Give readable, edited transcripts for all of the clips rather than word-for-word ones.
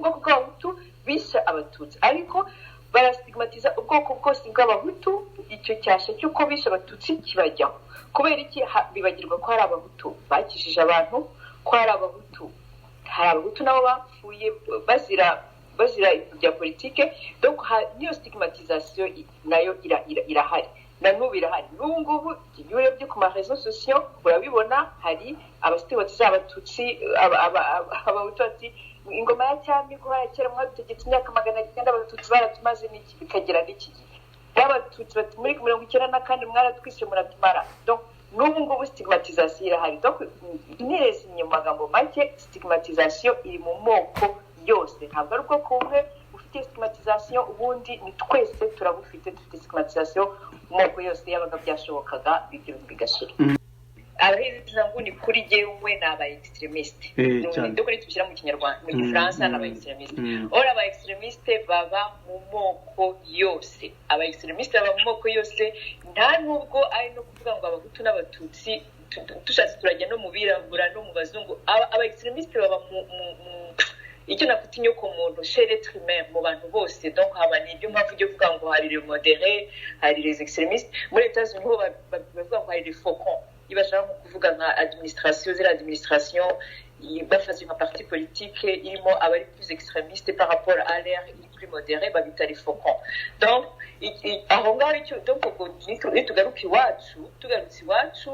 Ubwoko bw'Abahutu bishe Abatutsi, ariko barastigmatiza ubwoko bwose bw'Abahutu. Icyo cyasha cy'uko bishe Abatutsi kibajyaho. Kubera iki? Bibagirwa ko hari Abahutu bakijije abantu, ko hari Abahutu nabo bapfuye bazira ibintu bya politike. Donc niyo stigmatisation nayo irahari, na n'ubu irahari. N'ubu ngubu iyo urebye ku ma réseaux sociaux urabibona, hari abastigmatiza Abatutsi, Abahutu, bati: "Ingoma ya cyami guhera kera mwadutegetse imyaka 900, Abatutsi baratumaze n'iki." Bikagera n'iki gihe n'Abatutsi bati: "Muri 94 mwaratwishe muratumara." Donc n'ubu ngubu stigmatisation irahari. Donc nirezimye mu magambo make, stigmatisation iri mu moko yose, ntabwo ari ubwoko bumwe bufite stigmatisation. Ubundi ni twese turabufite, dufite stigmatisation mu moko yose. Yabaga byashobokaga, ibyo bigashira. Abahezanguni kuri jyewe ni aba extrémistes. Dore tubishyira mu Kinyarwanda, mu Gifaransa ni aba extrémistes. Or aba extrémistes baba mu moko yose, aba extrémistes baba mu moko yose. Nta nubwo ari no kuvuga ngo Abahutu n'Abatutsi, dushatse turajya no mu birabura no mu bazungu. Aba extrémistes baba mu icyo nakwita inyoko muntu, chez l'être humain, mu bantu bose. Donc haba ni ibyo mpamvu ujya uvuga ngo hari les modérés, hari les extrémistes. Muri États-Unis ho bavuga ngo hari les faucons, iyo bashaka nko kuvuga nka administration, ziriya administration bafashe nka parti politique irimo abari plus extrémiste par rapport à l'aile iri plus modéré, babita les faucons. Donc aho ngaho icyo, donc ubwo nitugaruka iwacu, tugarutse iwacu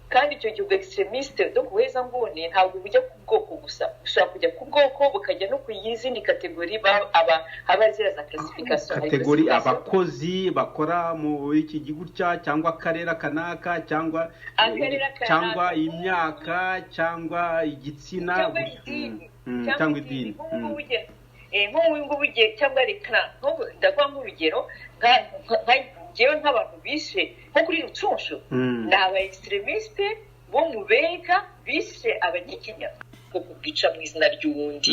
kandi, icyo gihe ubwo extrémiste, donc ubuhezanguni ntabwo bujya ku bwoko gusa, bushobora kujya ku bwoko bukajya no ku yizindi catégories, aba haba ziriya za classification. Hari catégorie classification. Abakozi bakora mu iki gihugu cyangwa akarere kanaka cyangwa Akarere kanaka. cyangwa imyaka cyangwa igitsina. Cyangwa idini. Cyangwa idini. Nk'ubu ngubu nk'ubu ngubu cyangwa reka nk'ubu ndaguha nk'urugero, nka njyewe, nk'abantu bishe nko kuri Rucunshu, ni aba extrémistes bo mu Bega bishe Abanyiginya, ubwoko bwica mu izina ry'uwundi.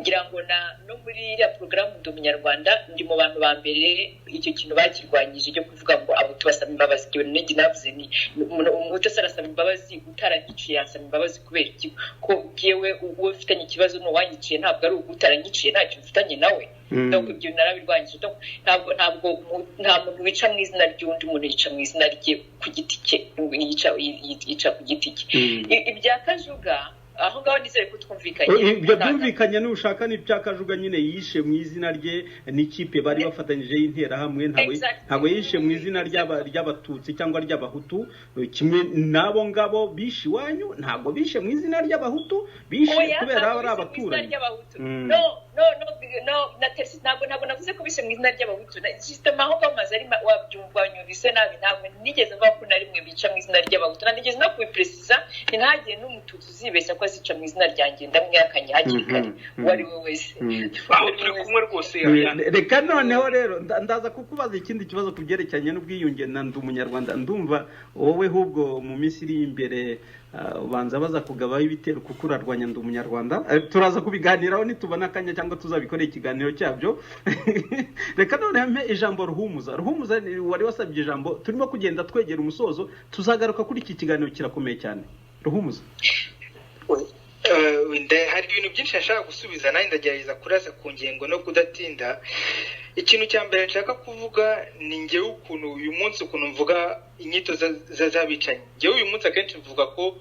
Ngira ngo na no muri iriya porogaramu Ndi Umunyarwanda, ndi mu bantu ba mbere icyo kintu bakirwanyije cyo kuvuga ngo Abahutu basaba imbabazi. Ibyo nigi navuze ni Umuhutu ese arasaba imbabazi? Utaranyiciye yansaba imbabazi kubera iki? Ko jyewe uwo mfitanye ikibazo ni uwanyiciye, ntabwo ari utaranyiciye, ntacyo mfitanye nawe. Donc ibyo narabirwanyije. Donc ntabwo nta muntu wica mu izina ry'undi muntu, yica mu izina rye ku giti cye, yica ku giti cye. Ibya Kajuga aho ngaho nizere ko twumvikanye. Ibyo byumvikanye. Nushaka n'ibya Kajuga nyine, yishe mu izina rye n'ikipe bari bafatanyije y'Interahamwe, ntabwo ntabwo yishe mu izina ry'Abatutsi cyangwa ry'Abahutu. Kimwe n'abo ngabo bishe iwanyu, ntabwo bishe mu izina ry'Abahutu, bishe Oya, kubera ntabwo ari bishe mu izina abaturanyi. ry'Abahutu. No, no, no, no, na Teresi, ntabwo navuze ko bishe mu izina ry'Abahutu. Justement aho ngaho maze ari wabyumva, wanyumvise nabi. Ntabwo nigeze mvuga ko na rimwe bica mu izina ry'Abahutu, nanigeze no kubipresiza. Ntihagire n'Umututsi uzibeshya ko azica mu izina ryanjye, ndamwihakanye hakiri kare, uwo ari we wese. Aho turi kumwe rwose. Reka noneho rero ndaza kukubaza ikindi kibazo ku byerekeranye n'ubwiyunge na Ndi Umunyarwanda. Ndumva wowe ahubwo mu minsi iri imbere ubanza baza kugabaho ibitero kuko urarwanya Ndi Umunyarwanda. Turaza kubiganiraho nitubona akanya cyangwa tuzabikora ikiganiro cyabyo. Reka noneho mpe ijambo Ruhumuza. Ruhumuza, wari wasabye ijambo, turimo kugenda twegera umusozo, tuzagaruka kuri iki kiganiro, kirakomeye cyane. Ruhumuza. Hari ibintu byinshi nashaka gusubiza, nanjye ndagerageza kurasa ku ngingo no kudatinda. Ikintu cya mbere nshaka kuvuga ni ngewe ukuntu uyu munsi, ukuntu mvuga inyito z'abicanyi. Ngewe uyu munsi akenshi mvuga ko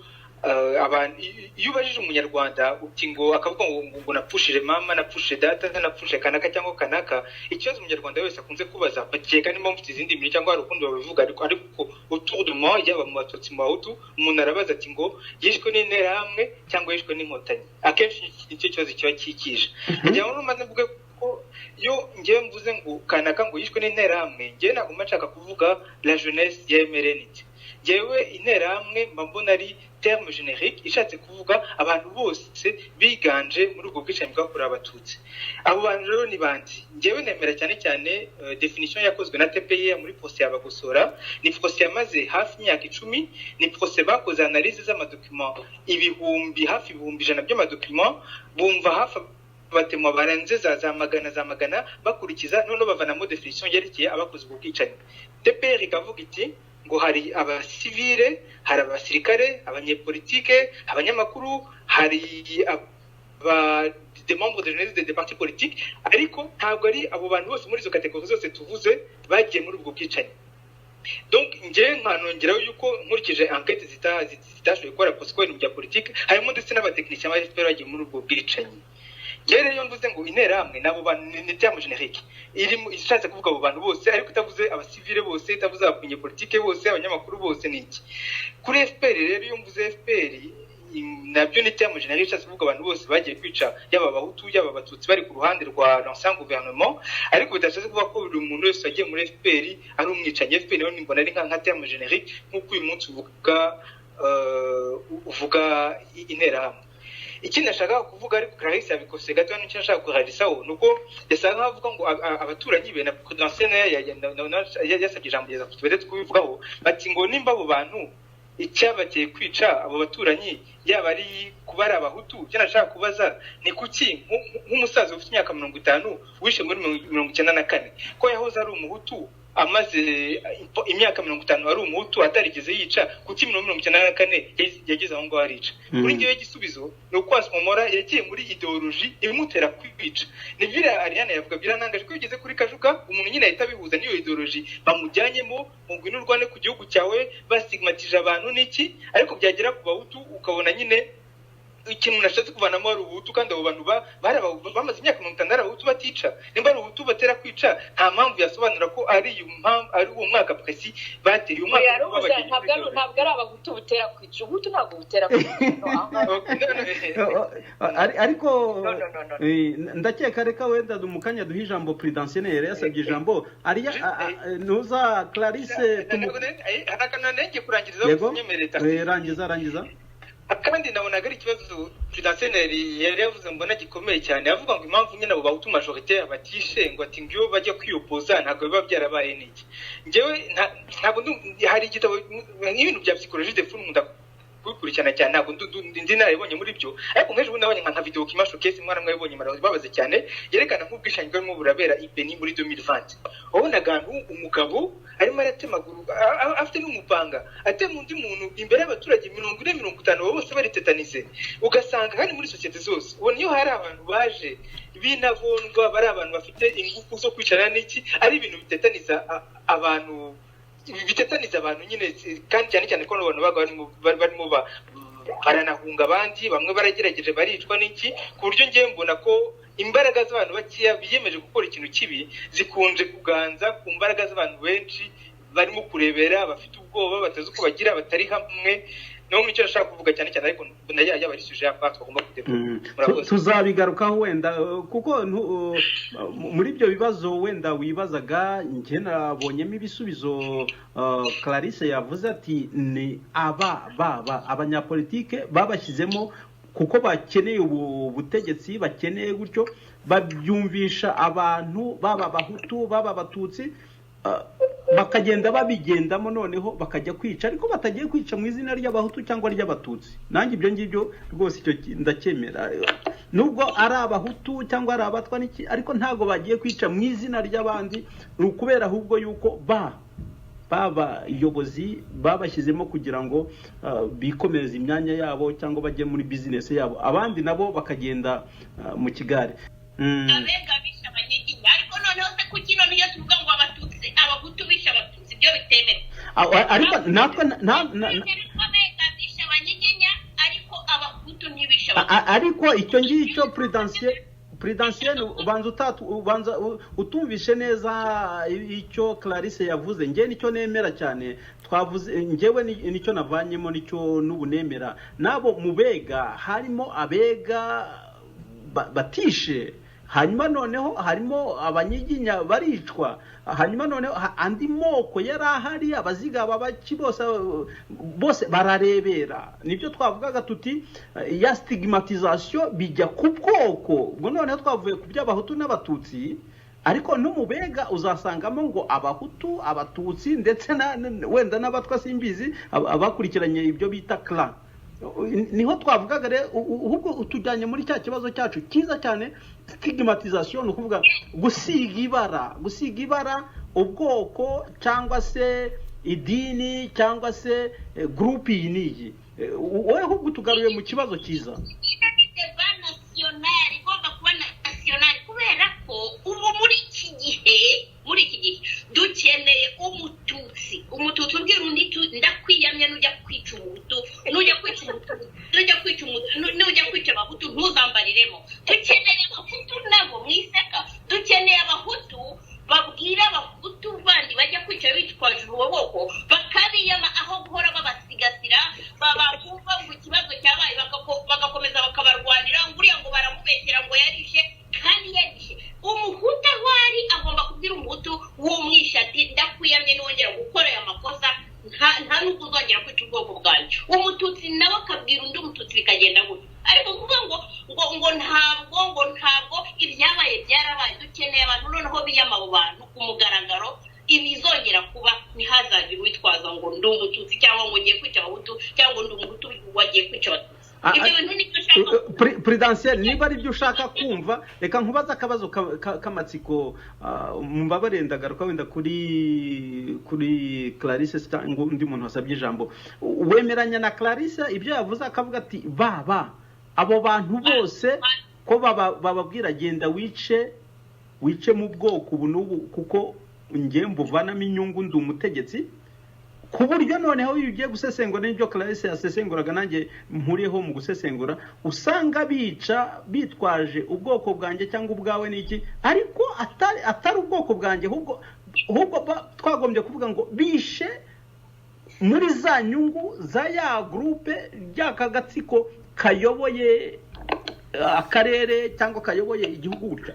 abantu, iyo ubajije Umunyarwanda uti ngo, akavuga ngo napfushije mama, napfushije data, napfushije kanaka cyangwa kanaka, ikibazo Umunyarwanda wese akunze kubaza, bakeka niba mufite izindi mirimo cyangwa hari ukundi babivuga, ariko autour de moi, yaba mu Batutsi, mu Bahutu, umuntu arabaza ati ngo yishwe n'Interahamwe cyangwa yishwe n'Inkotanyi? Akenshi nicyo kibazo kiba kikije. Kugira ngo maze mvuge ko iyo ngewe mvuze ngo kanaka ngo yishwe n'Interahamwe, ngewe ntabwo mba nshaka kuvuga la jeunesse ya MRND. Ngewe Interahamwe mba mbona ari terme générique ishatse kuvuga abantu bose biganje muri ubwo bwicanyi bwakorewe Abatutsi. Abo bantu rero ni bande? Ngewe nemera cyane cyane définition yakozwe na TPIR muri procès ya Bagosora. Ni procès yamaze hafi imyaka 10, ni procès bakoze analyse z'ama documents ibihumbi, hafi 100,000 by'ama documents, bumva hafi aba témoins barenze za magana za magana, bakurikiza, noneho bavanamo définition yerekeye abakoze ubwo bwicanyi. TPIR ikavuga iti ngo hari abasivile, hari abasirikare, abanyepolitike, abanyamakuru, hari aba des membres de jeunesse des partis politiques, ariko ntabwo ari abo bantu bose muri izo catégories zose tuvuze bagiye muri ubwo bwicanyi. Donc njyewe nkanongeraho yuko nkurikije enquête zitashoboye gukora, parce que ibintu bya politike harimo, ndetse n'abatekinisiye ba FPR bagiye muri ubwo bwicanyi. Njyewe rero iyo mvuze ngo Interahamwe n'abo bantu, ni terme générique irimo ishatse kuvuga abo bantu bose, ariko itavuze abasivile bose, itavuze abanyepolitike bose, abanyamakuru bose, ni iki. Kuri FPR rero, iyo mvuze FPR, nabyo ni terme générique ishatse kuvuga abantu bose bagiye kwica, yaba Abahutu, yaba Abatutsi, bari ku ruhande rwa l'ancien gouvernement, ariko bidashatse kuvuga ko buri muntu wese wagiye muri FPR ari umwicanyi. FPR nayo mbona ari nka terme générique, nk'uko uyu munsi uvuga Interahamwe. Ikindi nashakaga kuvuga, ariko Clarisse yabikose gato, n'icyo nashaka kurarisaho ni uko yasaga nkaho avuga ngo abaturanyi be na Prudentienne yasabye ijambo kugeza tubere kubivugaho, bati ngo nimba abo bantu icyabateye kwica abo baturanyi yaba ari kuba ari Abahutu, icyo nashaka kubaza ni kuki nk'umusaza ufite imyaka 50 wishe muri 94, ko yahoze ari Umuhutu, amaze imyaka 50 ari Umuhutu atarigeze yica, kuki 94 yageze aho ngaho arica? Kuri ngewe igisubizo ni uko Asmomora yagiye muri idéologie imutera kwica. Ni biriya Ariane yavuga, biranangaje ko iyo ugeze kuri Kajuga, umuntu nyine ahita abihuza n'iyo idéologie bamujyanyemo ngo ngwino urwane ku gihugu cyawe, bastigmatije abantu n'iki, ariko byagera ku Bahutu ukabona nyine ikintu nashatse kuvanamo ari Ubuhutu, kandi abo bantu bamaze imyaka 50 ari Abahutu batica. Nimba ari Ubuhutu batera kwica, nta mpamvu yasobanura ko ari iyo mpamvu, ari uwo mwaka précis bateye uwo mwaka. Ntabwo ari Abahutu butera kwica. Ubuhutu ntabwo butera kwica. Ariko ndakeka, reka wenda mu kanya duhe ijambo Prudentienne, yari yasabye ijambo. Ntuza Clarisse. Yego, rangiza, rangiza. Kandi nabonaga ari ikibazo Prudentienne yari yavuze mbona gikomeye cyane, avuga ngo impamvu nyine abo Bahutu majoritaire batishe, ngo ati ngo iyo bajya kwiyopoza ntabwo biba byarabaye n'iki. Njyewe ntabwo, hari igitabo nk'ibintu bya psychologie de foule nkunda kubikurikirana cyane, ntabwo ndi narabibonye muri byo, ariko nk'ejo bundi nabonye nka video kimasho kesi, mwana mwabibonye, babaze cyane, yerekana nk'ubwishangi bwarimo burabera i Beni muri 2020. Wabonaga ahantu umugabo arimo aratemagura afite n'umupanga, atema undi muntu imbere y'abaturage 40, 50, bose bari tétanisés. Ugasanga kandi muri sosiyete zose ubona iyo hari abantu baje binagondwa, bari abantu bafite ingufu zo kwicarana n'iki, ari ibintu bitetaniza abantu, bitetaniza abantu nyine, kandi cyane cyane ko abantu babaga barimo baranahunga abandi, bamwe baragerageje baricwa n'iki, ku buryo ngewe mbona ko imbaraga z'abantu bakeya biyemeje gukora ikintu kibi zikunze kuganza ku mbaraga z'abantu benshi barimo kurebera, bafite ubwoba, batazi uko bagira, batari hamwe. Niho icyo nashaka kuvuga cyane cyane, ariko mbona yaba ari sujet à part twagomba kudeba. Tuzabigarukaho wenda, kuko muri ibyo bibazo wenda wibazaga, njye nabonyemo ibisubizo. Clarisse yavuze ati ni aba baba abanyapolitike babashyizemo kuko bakeneye ubu butegetsi, bakeneye gutyo, babyumvisha abantu, baba Abahutu, baba Abatutsi, bakagenda babigendamo, noneho bakajya kwica, ariko batagiye kwica mu izina ry'Abahutu cyangwa ry'Abatutsi. Nanjye ibyo ngibyo rwose icyo ndacyemera, nubwo ari Abahutu cyangwa ari Abatwa n'iki, ariko ntabwo bagiye kwica mu izina ry'abandi, ni ukubera ahubwo yuko babayobozi babashyizemo kugira ngo bikomereze imyanya yabo cyangwa bajye muri bizinesi yabo, abandi nabo bakagenda mu kigare. Abega bishe Abanyiginya, ariko noneho se kuki none iyo tuvuga ngo Abatutsi, Abahutu bishe Abatutsi, ibyo bitemewe? Ariko natwe Abega bishe Abanyiginya, ariko Abahutu ntibishe Abatutsi. Ariko icyo ngicyo, Prudentienne, ubanza utatu, ubanza utumvishe neza icyo Clarisse yavuze. Njye nicyo nemera cyane twavuze, njyewe nicyo navanyemo, nicyo n'ubu nemera. Nabo mu Bega harimo Abega batishe, hanyuma noneho harimo Abanyiginya baricwa, hanyuma noneho andi moko yari ahari, Abazigaba, baki, bose bose bararebera. Nibyo twavugaga tuti ya stigmatisation bijya ku bwoko. Ubwo noneho twavuye ku by'Abahutu n'Abatutsi, ariko no mu Bega uzasangamo ngo Abahutu, Abatutsi, ndetse wenda n'Abatwa, simbizi, abakurikiranye ibyo bita clan. Niho twavugaga rero, ahubwo utujyanye muri cya kibazo cyacu cyiza cyane, stigmatisation, ni ukuvuga gusiga ibara, gusiga ibara ubwoko cyangwa se idini cyangwa se groupe iyi n'iyi. Wowe ahubwo utugaruye mu kibazo cyiza. Ino ni débat national igomba kuba. Mbisubiremo, dukeneye Abahutu nabo mwiseka, dukeneye Abahutu babwira Abahutu bandi bajya kwica bitwaje ubwo bwoko, bakabiyama aho guhora babasigasira, babakumva ngo ikibazo cyabaye bagakomeza bakabarwanira, ngo uriya ngo baramubeshyera ngo yarishe kandi yarishe. Umuhutu aho ari agomba kubwira Umuhutu w'umwishe ati: "Ndakwiyamye, niwongera gukora aya makosa nta nubwo uzongera kwica ubwoko bwanjye." Umututsi nawe akabwira undi Mututsi, bikagenda gutyo. Ariko kuvuga ngo ntabwo ibyabaye byarabaye, dukeneye abantu noneho biyama abo bantu ku mugaragaro. Ibizongera kuba, ntihazagire uwitwaza ngo ndi Umututsi cyangwa ngo ngiye kwica Abahutu, cyangwa ngo ndi Umuhutu wagiye kwica Abatutsi. Ibyo bintu nibyo nshaka. Prudentiel, niba ari byo ushaka kumva, reka nkubaze akabazo k'amatsiko. Mumbabarire, ndagaruka wenda kuri Clarisse cyangwa undi muntu wasabye ijambo. Wemeranya na Clarisse ibyo yavuze, akavuga ati baba abo bantu bose ko bababwira genda wice, wice mu bwoko ubu n'ubu, kuko njye mbuvanamo inyungu, ndi umutegetsi, ku buryo noneho iyo ugiye gusesengura n'ibyo Clarisse yasesenguraga, nanjye mpuriyeho mu gusesengura, usanga bica bitwaje ubwoko bwanjye cyangwa ubwawe n'iki, ariko atari ubwoko bwanjye, ahubwo twagombye kuvuga ngo bishe muri za nyungu za ya groupe, ry'aka gatsiko kayoboye akarere cyangwa kayoboye igihugu gutya?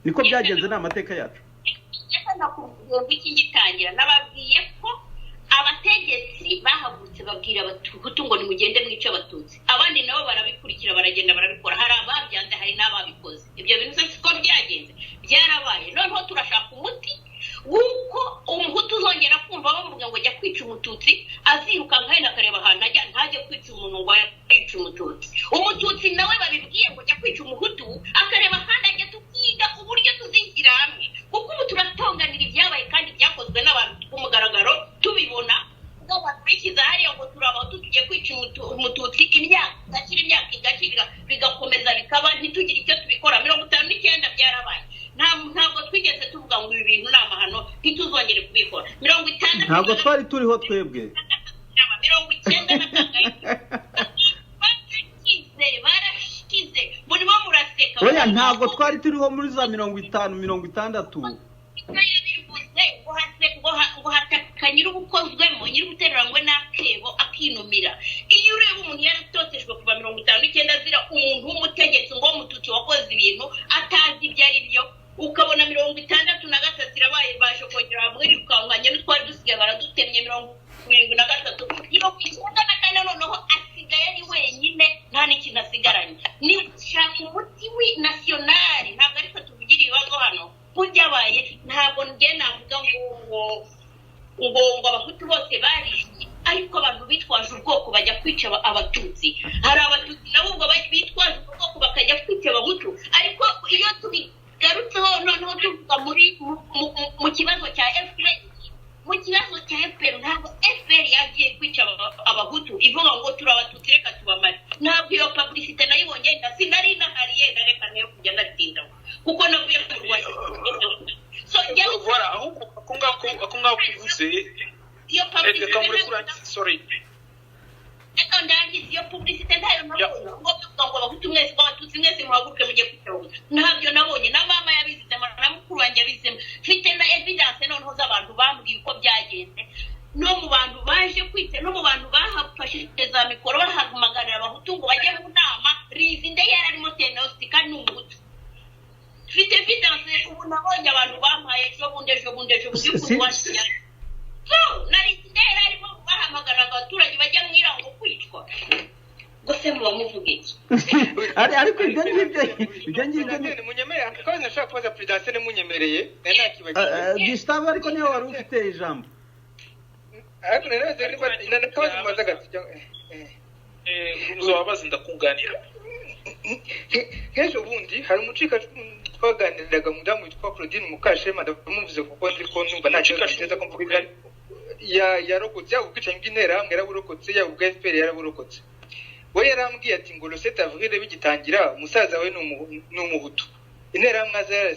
Niko byagenze, ni amateka yacu. Reka nakubwiye ngo iki gitangira nababwiye ko abategetsi bahagurutse babwira Abahutu ngo nimugende mwice Abatutsi, abandi nabo barabikurikira, baragenda barabikora. Hari ababyanze, hari n'ababikoze. Ibyo bintu se siko byagenze? Byarabaye. Noneho turashaka umuti w'uko Umuhutu uzongera kumva bamuvuga ngo jya kwica Umututsi, azirukanka yenda akareba ahantu ajya, ntajye kwica umuntu ngo yice Umututsi. Umututsi nawe babibwiye ngo jya kwica Umuhutu, akareba ahandi ajya. Tukiga uburyo tuzishyira hamwe, kuko ubu turatonganira ibyabaye kandi byakozwe n'abantu ku mugaragaro, tubibona ubwo bishyize hariya ngo turi Abahutu tugiye kwica Umututsi. Imyaka igakira, imyaka igakira, bigakomeza bikaba, ntitugire icyo tubikora. 59 byarabaye, ntabwo twigeze tuvuga ngo ibi bintu ni amahano, ntituzongere kubikora. 60 Ntabwo twari turiho twebwe. 90 na kangahe barashize, barashize, murimo muraseka. Oya, ntabwo twari turiho muri za 50, 60. Yabivuze ngo hataka nyir'ubukozwemo, nyir'ubutereranywe n'akebo akinumira. Iyo ureba umuntu yaratotejwe kuva 59 azira umuntu w'umutegetsi ngo w'Umututsi wakoze ibintu atazi ibyo ari byo, ukabona 63 irabaye, baje kongera bamwirukankanye n'utwari dusigaye baradutemye. 73, 94, noneho asigaye ari wenyine, nta n'ikintu asigaranye. Ni gushaka umuti wi national, ntabwo ariko tuvugira ibibazo hano ko byabaye. Ntabwo njye navuga ngo Abahutu bose barishe, ariko abantu bitwaje ubwoko bajya kwica Abatutsi. Hari Abatutsi nabo ubwo bitwaje ubwoko bakajya kwica Abahutu. Ariko iyo tubigarutseho noneho tuvuga muri mu kibazo cya FPR, mu kibazo cya FPR, ntabwo FPR yagiye kwica Abahutu ivuga ngo turi Abatutsi, reka tubamare. Ntabwo iyo publicité nayibonye, yenda sinari nahari, yenda reka niyo kujya ndatindaho kuko navuye mu Rwanda. So njyewe Voilà, ahubwo ako ngako uvuze iyo reka publicité muri sorry. Reka ndangize. Iyo publicité ntayo nabonye ngo bivuga ngo Abahutu mwese, ngo Abatutsi mwese, muhaguruke mujye kwica Abahutu. Ntabyo nabonye, na mama yabizemo, na mukuru wanjye yabizemo. Mfite na evidence noneho z'abantu bambwiye uko byagenze, no mu bantu baje kwica, no mu bantu bahafashe za mikoro bahamagarira Abahutu ngo bajye mu nama, Rizinde yari arimo, Tenositi, kandi ni Umuhutu. Mfite evidence ubu nabonye abantu bampaye ejo bundi, ejo bundi, ejo bundi, y'ukuntu waje. So na Rizinde yari arimo bahamagara abaturage bajya mu irango kwicwa. Gusa muba muvuga iki? Ariko ibyo ngibyo ni Munyemereye akabazo nashaka kubaza Prudence, munyemereye, nari nakibagiwe. Gustave, ariko niwe wari ufite ijambo. Ariko nari nabaze niba nakabazo mubaza gato. Uzababaza, ndakunganira. Nk'ejo bundi hari umucikacumu twaganiraga, umudamu witwa Claudine Mukashema. Ndamuvuze kuko nzi ko numva nta kibazo neza ko mvuga ibyo yarokotse, yaba ubwicanyi bw'Interahamwe yaraburokotse, yaba ubwa FPR yaraburokotse. We yarambwiye ati ngo le 7 avril bigitangira, umusaza we ni Umuhutu, Interahamwe aza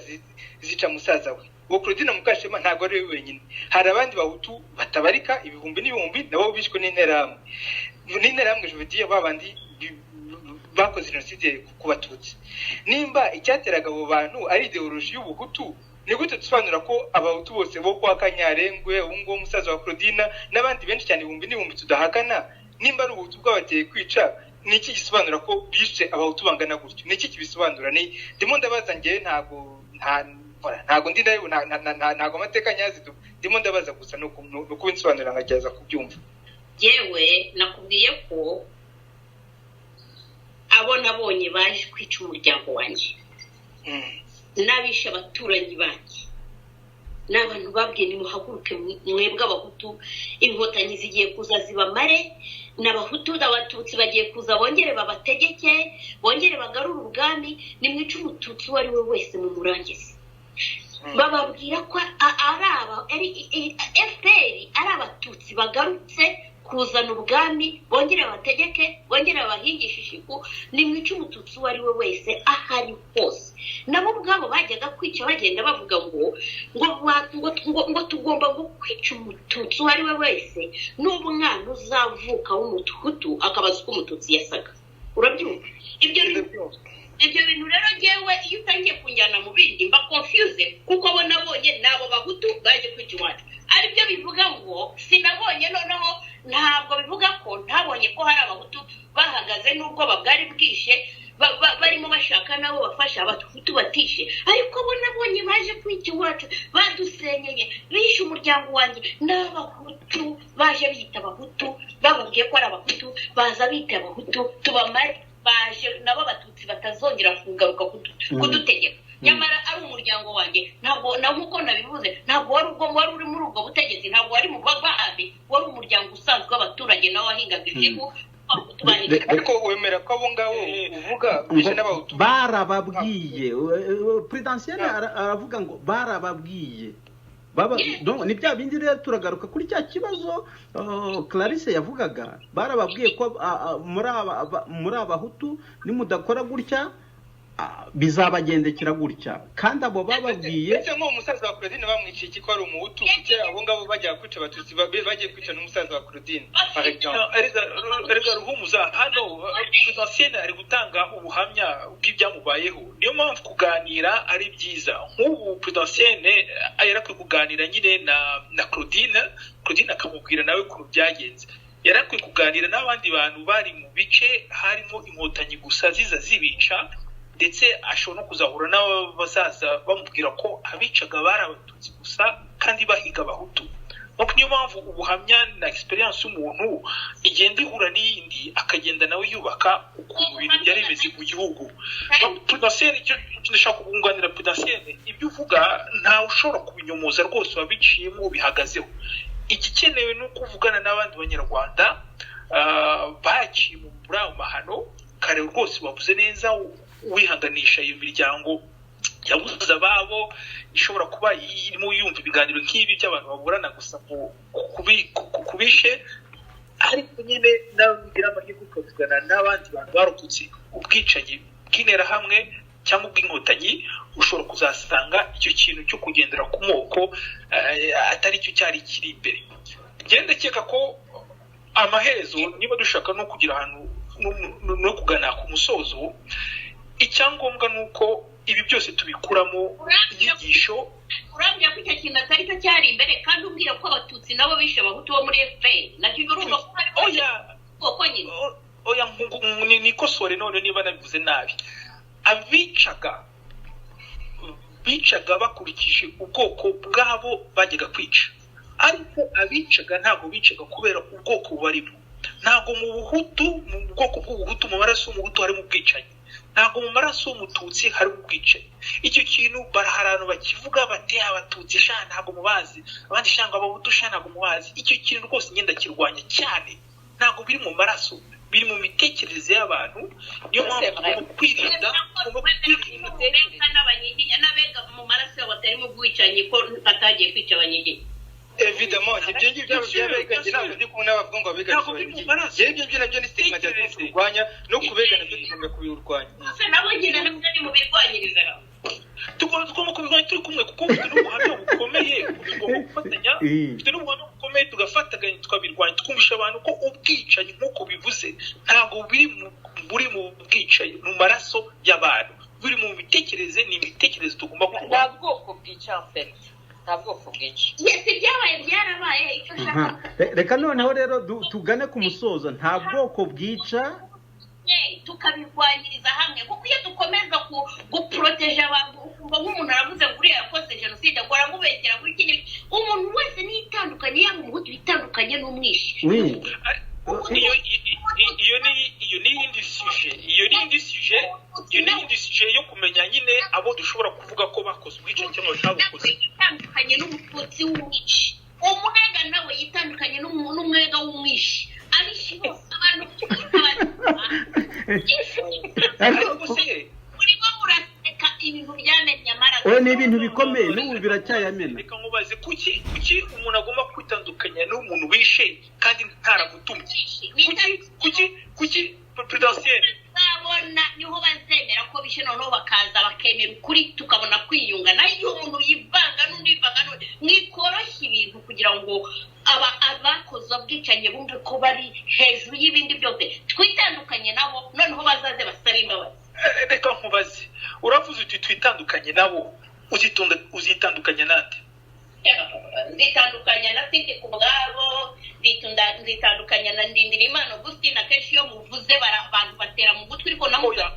zica musaza we. Uwo Claudine Mukashema ntabwo ari we wenyine, hari abandi Bahutu batabarika ibihumbi n'ibihumbi nabo bishwe n'Interahamwe, je veux dire babandi bakoze jenoside ku Batutsi. Nimba icyateraga abo bantu ari ideoloji y'ubuhutu, ni gute dusobanura ko abahutu bose bo kwa Kanyarengwe, ubu ngubu umusaza wa Claudine n'abandi benshi cyane ibihumbi n'ibihumbi tudahakana, nimba ari ubuhutu bwabateye kwica, ni iki gisobanura ko bishe abahutu bangana gutyo? Ni iki kibisobanura? Ni ndimo ndabaza njyewe, ntabwo ntabwo ndi ntabwo amateka nyazi, ndimo ndabaza gusa ni ukubinsobanurira nkagerageza kubyumva. Yewe nakubwiye ko abo nabonye baje kwica umuryango wanjye n'abishe abaturanyi banjye ni abantu babwiye nimuhaguruke mwebwe abahutu, inkotanyi zigiye kuza zibamare, n'abahutu n'abatutsi bagiye kuza bongere babategeke, bongere bagarure ubwami, nimwice umututsi uwo ari we wese mumurangize. Bababwira ko ari FPR ari abatutsi bagarutse kuzana ubwami, bongere bategeke, bongere babahingishe ishiku, nimwice umututsi uwo ari we wese aho ari hose. Nabo ubwabo bajyaga kwica bagenda bavuga ngo ngo ngo tugomba ngo kwica umututsi uwo ari we wese, n'umwana uzavuka w'umuhutu akabaza uko umututsi yasaga. Urabyumva ibyo ibyo bintu? Rero ngewe iyo utangiye kunjyana mu bindi mba confuse, kuko abo nabonye ni abo bahutu baje kwica iwacu, aribyo bivuga ngo sinabonye. Noneho ntabwo bivuga ko ntabonye ko hari abahutu bahagaze n'ubwoba bwari bwishe, barimo bashaka nabo bafasha abahutu batishe, ariko bo nabonye baje kwica iwacu, badusenyeye, bishe umuryango wanjye, n'abahutu baje biyita abahutu, bababwiye ko ari abahutu, baza bita abahutu, tubamare, baje nabo abatutsi batazongera kugaruka kudutegeka. Nyamara ari umuryango wanjye, ntabwo na nk'uko nabivuze, ntabwo wari ubwo wari uri muri ubwo butegetsi, ntabwo wari mu bwami, wari umuryango usanzwe w'abaturage nawe wahingaga ijibu. Ariko wemera ko abo ngabo uvuga bishe n'abahutu? Barababwiye. Prudentienne aravuga ngo barababwiye. Ni bya bindi rero, turagaruka kuri cya kibazo Clarisse yavugaga. Barababwiye ko muri abahutu nimudakora gutya bizabagendekera gutya, kandi abo bababwiye. Ndetse nk'uwo musaza wa Claudine bamwiciye iki ko ari umuhutu? Kuki abo ngabo bajya kwica abatutsi bagiye kwica n'umusaza wa Claudine? Erega Ruhumuza, hano Prudentienne ari gutanga ubuhamya bw'ibyamubayeho, niyo mpamvu kuganira ari byiza. Nk'ubu Prudentienne yarakwiye kuganira nyine na Claudine, Claudine akamubwira nawe ukuntu byagenze. Yarakwiye kuganira n'abandi bantu bari mu bice harimo inkotanyi gusa ziza zibica, ndetse ashobora no kuzahura n'abazaza bamubwira ko abicaga bari abatutsi gusa kandi bahiga abahutu. Niyo mpamvu ubuhamya na experience y'umuntu igenda ihura n'iyindi, akagenda nawe yubaka ukuntu ibintu byari bimeze mu gihugu. Prudentienne, icyo ndashaka kubunganira Prudentienne, ibyo uvuga ntawe ushobora kubinyomoza rwose, wabiciyemo, bihagazeho. Igikenewe ni uko uvugana n'abandi banyarwanda baciye muri ayo mahano. Kare rwose wavuze neza, wihanganisha iyo miryango yabuze ababo, ishobora kuba irimo yumva ibiganiro nk'ibi by'abantu baburana gusa kubishe, ariko nyine nawe ugira amahirwe ukavugana n'abandi bantu barokotse ubwicanyi bw'interahamwe cyangwa ubw'inkotanyi, ushobora kuzasanga icyo kintu cyo kugendera ku moko atari cyo cyari kiri imbere. Ngenda ndakeka ko amaherezo, niba dushaka no kugira ahantu no kugana ku musozo, icyangombwa ni uko ibi byose tubikuramo inyigisho. Urambwira ko icyo kintu atari cyo cyari imbere, kandi umbwira ko abatutsi nabo bishe abahutu bo muri FPR, nacyo urumva ko harimo ubwoko nyine. Oya, nikosore none niba nabivuze nabi. Abicaga bicaga bakurikije ubwoko bwabo bajyaga kwica, ariko abicaga ntabwo bicaga kubera ubwoko barimo. Ntabwo mu buhutu, mu bwoko bw'ubuhutu, mu maraso y'umuhutu harimo ubwicanyi, ntabwo mu maraso y'umututsi harimo ubwicanyi. Icyo kintu hari abantu bakivuga bati abatutsi sha ntabwo mubazi, abandi sha ngo abahutu sha ntabwo mubazi. Icyo kintu rwose ngenda kirwanya cyane, ntabwo biri mu maraso, biri mu mitekerereze y'abantu. Niyo mpamvu tugomba kwirinda, tugomba kwirinda. N'abanyiginya n'abega mu maraso yabo batarimo ubwicanyi, ko batagiye kwica abanyiginya? Évidemment, ibyo ngibyo by'abega njye ntabwo ndi kumwe n'abavuga ngo abega. Ntabwo biri mu maraso. Ibyo ngibyo nabyo ni stigmatisation turwanya, no kubega nabyo tugomba kubirwanya. Gusa nabo nyine nabyo ni mu birwanyiriza hamwe. Tugomba kubirwanya turi kumwe, kuko bufite n'ubuhamya bukomeye, tugomba gufatanya. Bufite n'ubuhamya bukomeye, tugafatanya tukabirwanya, twumvisha abantu ko ubwicanyi nk'uko bivuze ntabwo buri mu bwicanyi. maraso y'abantu, biri mu mitekerereze, ni imitekerereze tugomba Nta kurwanya. bwoko bwica en fait, nta bwoko bwica. Yes, ibyabaye byarabaye, icyo Aha. nshaka Reka noneho rero tugane ku musozo. Nta bwoko bwica. Tukabirwanyiriza hamwe, kuko iyo dukomeza guporoteje abantu, ukumva nk'umuntu aravuze ngo uriya yakoze jenoside, ngo aramubeshyera, ngo iki n'iki. Umuntu wese niyitandukanye, yaba umuhutu yitandukanye n'umwishi. Iyo iyo ni iyindi sujet, iyo ni iyindi sujet, iyo ni iyindi sujet yo kumenya nyine abo dushobora kuvuga ko bakoze ubwicanyi cyangwa batabukoze. Yitandukanye n'umututsi w'umwishi, umwega nawe yitandukanye n'umwega w'umwishi, abishi bose, abantu Ariko se murimo muraseka ibintu byamennye amaraso. Oya, ni ibintu bikomeye, n'ubu biracyayamena. Reka nkubaze, kuki umuntu agomba kwitandukanya n'umuntu wishe kandi ntaragutumye? Kuki Prudentienne? Bazabona niho bazemera ko bishe, noneho bakaza bakemera ukuri, tukabona kwiyunga. Naho iyo umuntu yivanga n'undi, yivanga n'undi, mwikoroshya ibintu kugira ngo aba abakoze ubwicanyi bumve ko bari hejuru y'ibindi byose. Twitandukanye nabo, noneho bazaze basabe imbabazi. Reka nkubaze, uravuze uti twitandukanye nabo, uzitandukanya nande? Nzitandukanya na Sindi ku bwabo, nzitandukanya na Ndindirimana Augustin. Akenshi iyo muvuze abantu batera mu gutwi, ariko Oya,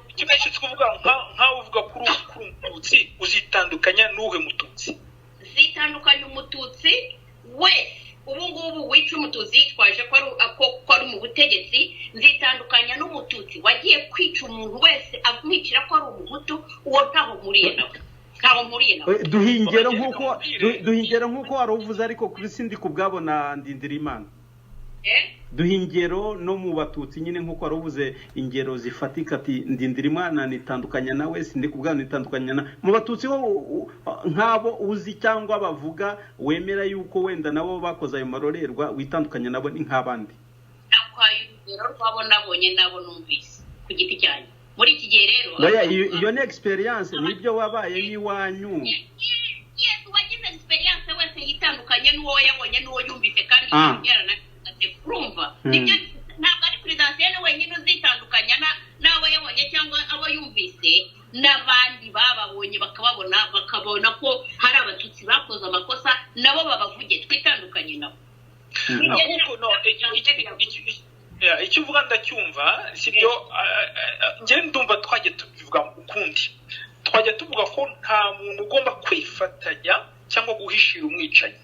icyo nashatse kuvuga, nkawe uvuga kuri umututsi, uzitandukanya n'uhe mututsi? Zitandukanya umututsi wese ubu ngubu wica umututsi yitwaje ko ari mu butegetsi. Nzitandukanya n'umututsi wagiye kwica umuntu wese amwicira ko ari umuhutu. Uwo ntaho mpuriye nawe, ntaho mpuriye nawe. Duha ingero nk'uko wari uvuze, ariko kuri Sindi ku bwabo na Ndindirimana. Eh? Duha ingero no mu batutsi nyine, nk'uko wari uvuze ingero zifatika, ati Ndindirimana nitandukanya nawe, Sindi ku bwabo nitandukanya na mu batutsi ho nk'abo uzi cyangwa bavuga wemera yuko wenda nabo bakoze ayo marorerwa, witandukanya nabo ni nk'abandi. Naguhaye urugero rw'abo nabonye n'abo numvise ku giti cyanjye muri iki gihe rero. Oya, iyo ni experience, nibyo wabaye n'iwanyu. Yes, uwagize experience wese yitandukanye n'uwo yabonye n'uwo yumvise kandi yaranabikoze, urumva? Nibyo, ntabwo ari Prudentienne wenyine uzitandukanya n'abo yabonye cyangwa abo yumvise, n'abandi bababonye bakababona, bakabona ko hari abatutsi bakoze amakosa, nabo babavuge, twitandukanye nabo. Ahubwo no icyo uvuga ndacyumva, sibyo? Njye ndumva twajya tubivuga ukundi, twajya tuvuga ko nta muntu ugomba kwifatanya cyangwa guhishira umwicanyi